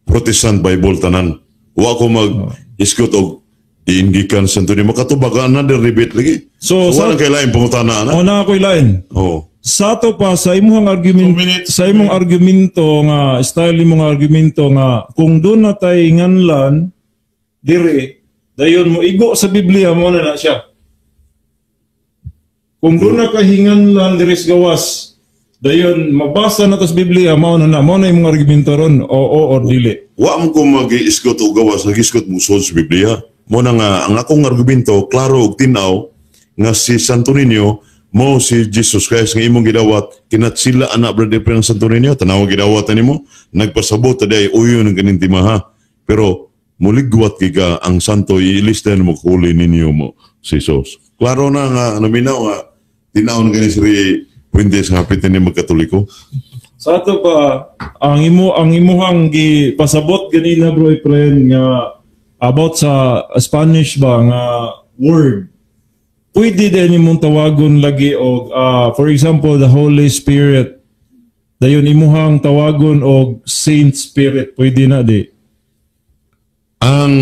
Protestant Bible tanan. Wa ko mag isgot og iingikan sa Santo Niño. Makatubag another debate lagi. So, So, wala kay lain pangutana na. O na ako'y lain. Oh. Sa ato pa sa imong argument, 2 minutes. sa imong argumento nga style imong argumento nga kung doon na tay nganlan dire, dayon mo igo sa Biblia, mo na na siya. Kung doon na kahinganlan diri sa gawas, dayon mabasa na to sa Biblia, mao na imong argumento ron, oo or dili? Wa mo ko mag-isgot og gawas, nag-isgot mo sa Biblia. Mo na nga ang akong argumento klaro ug tin-aw nga si Santo Niño mo si Jesus Christ nga imong gidawat. Kinatsila ana, brother, ang Santo Niño. Tanaw, gidawat nimo, nagpasabot ta day uyo ng kaning timaha, pero muligwat giga ang santo, iilista mo huli ninyo mo si Jesus. Klaro na nga naminaw nga tinaw na kani si Puentes nga hapit ni magkatoliko. Sa ato pa, ang imuhang gipasabot ganina, bro friend, nga about sa Spanish ba nga word, pwede din imong tawagon lagi og for example, the Holy Spirit, dayon imuhang tawagon og Saint Spirit, pwede na di? Ang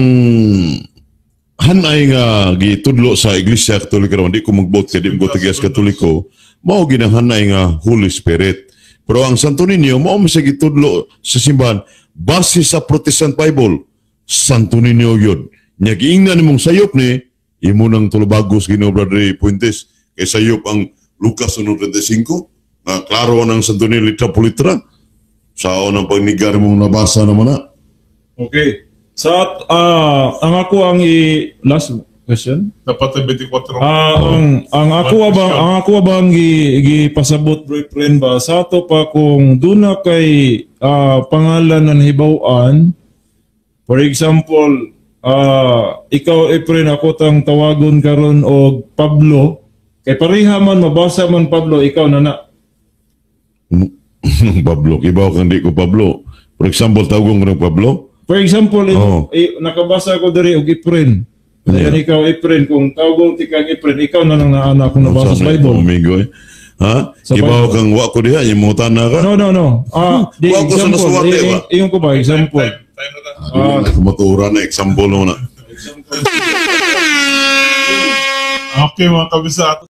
hanay nga gitudlo sa Iglesia Katolika ron, di ko magbot kay di mo ko Katoliko, mao ginang hanay nga Holy Spirit. Pero ang Santo Niño mao man siya gitudlo sa simbahan base sa Protestant Bible, Santo Niño yun. Nya giingnan nimong sayop ni imo nang tulubagos Ginoo, Brother Puentes, kay sayop ang Lucas 1:35 nga klaro ng Santo Niño, litra po litra sa unang pagnigar mong nabasa naman na. Okay, sa ang ako ang i last question. Dapat ay 24. Ah, ang ako bang gipasabot, bro friend ba, sa ato pa, kung duna kay pangalan ng hibaw-an, for example, ikaw, Efren, ako tang tawagon karon og Pablo, kay pareha man mabasa man Pablo, ikaw na na? Pablo, ibaw kang di ko Pablo. For example, tawgon ko ng Pablo. For example, nakabasa ko diri og Efren. Ayan, ikaw, Efren, kung tawgon ti kang Efren, ikaw na nang naana kung nabasa sa Bible. Amigo eh. Ha? Sa Ibaw Bible. Kang wa ko diha, yung mga na ka. No, no, no. Di, Wa ko sa example. nasuwate, ba? Iyon ko ba, example. Time, time na ta. Ah, Matura na example mo na. Okay, mga kabisa.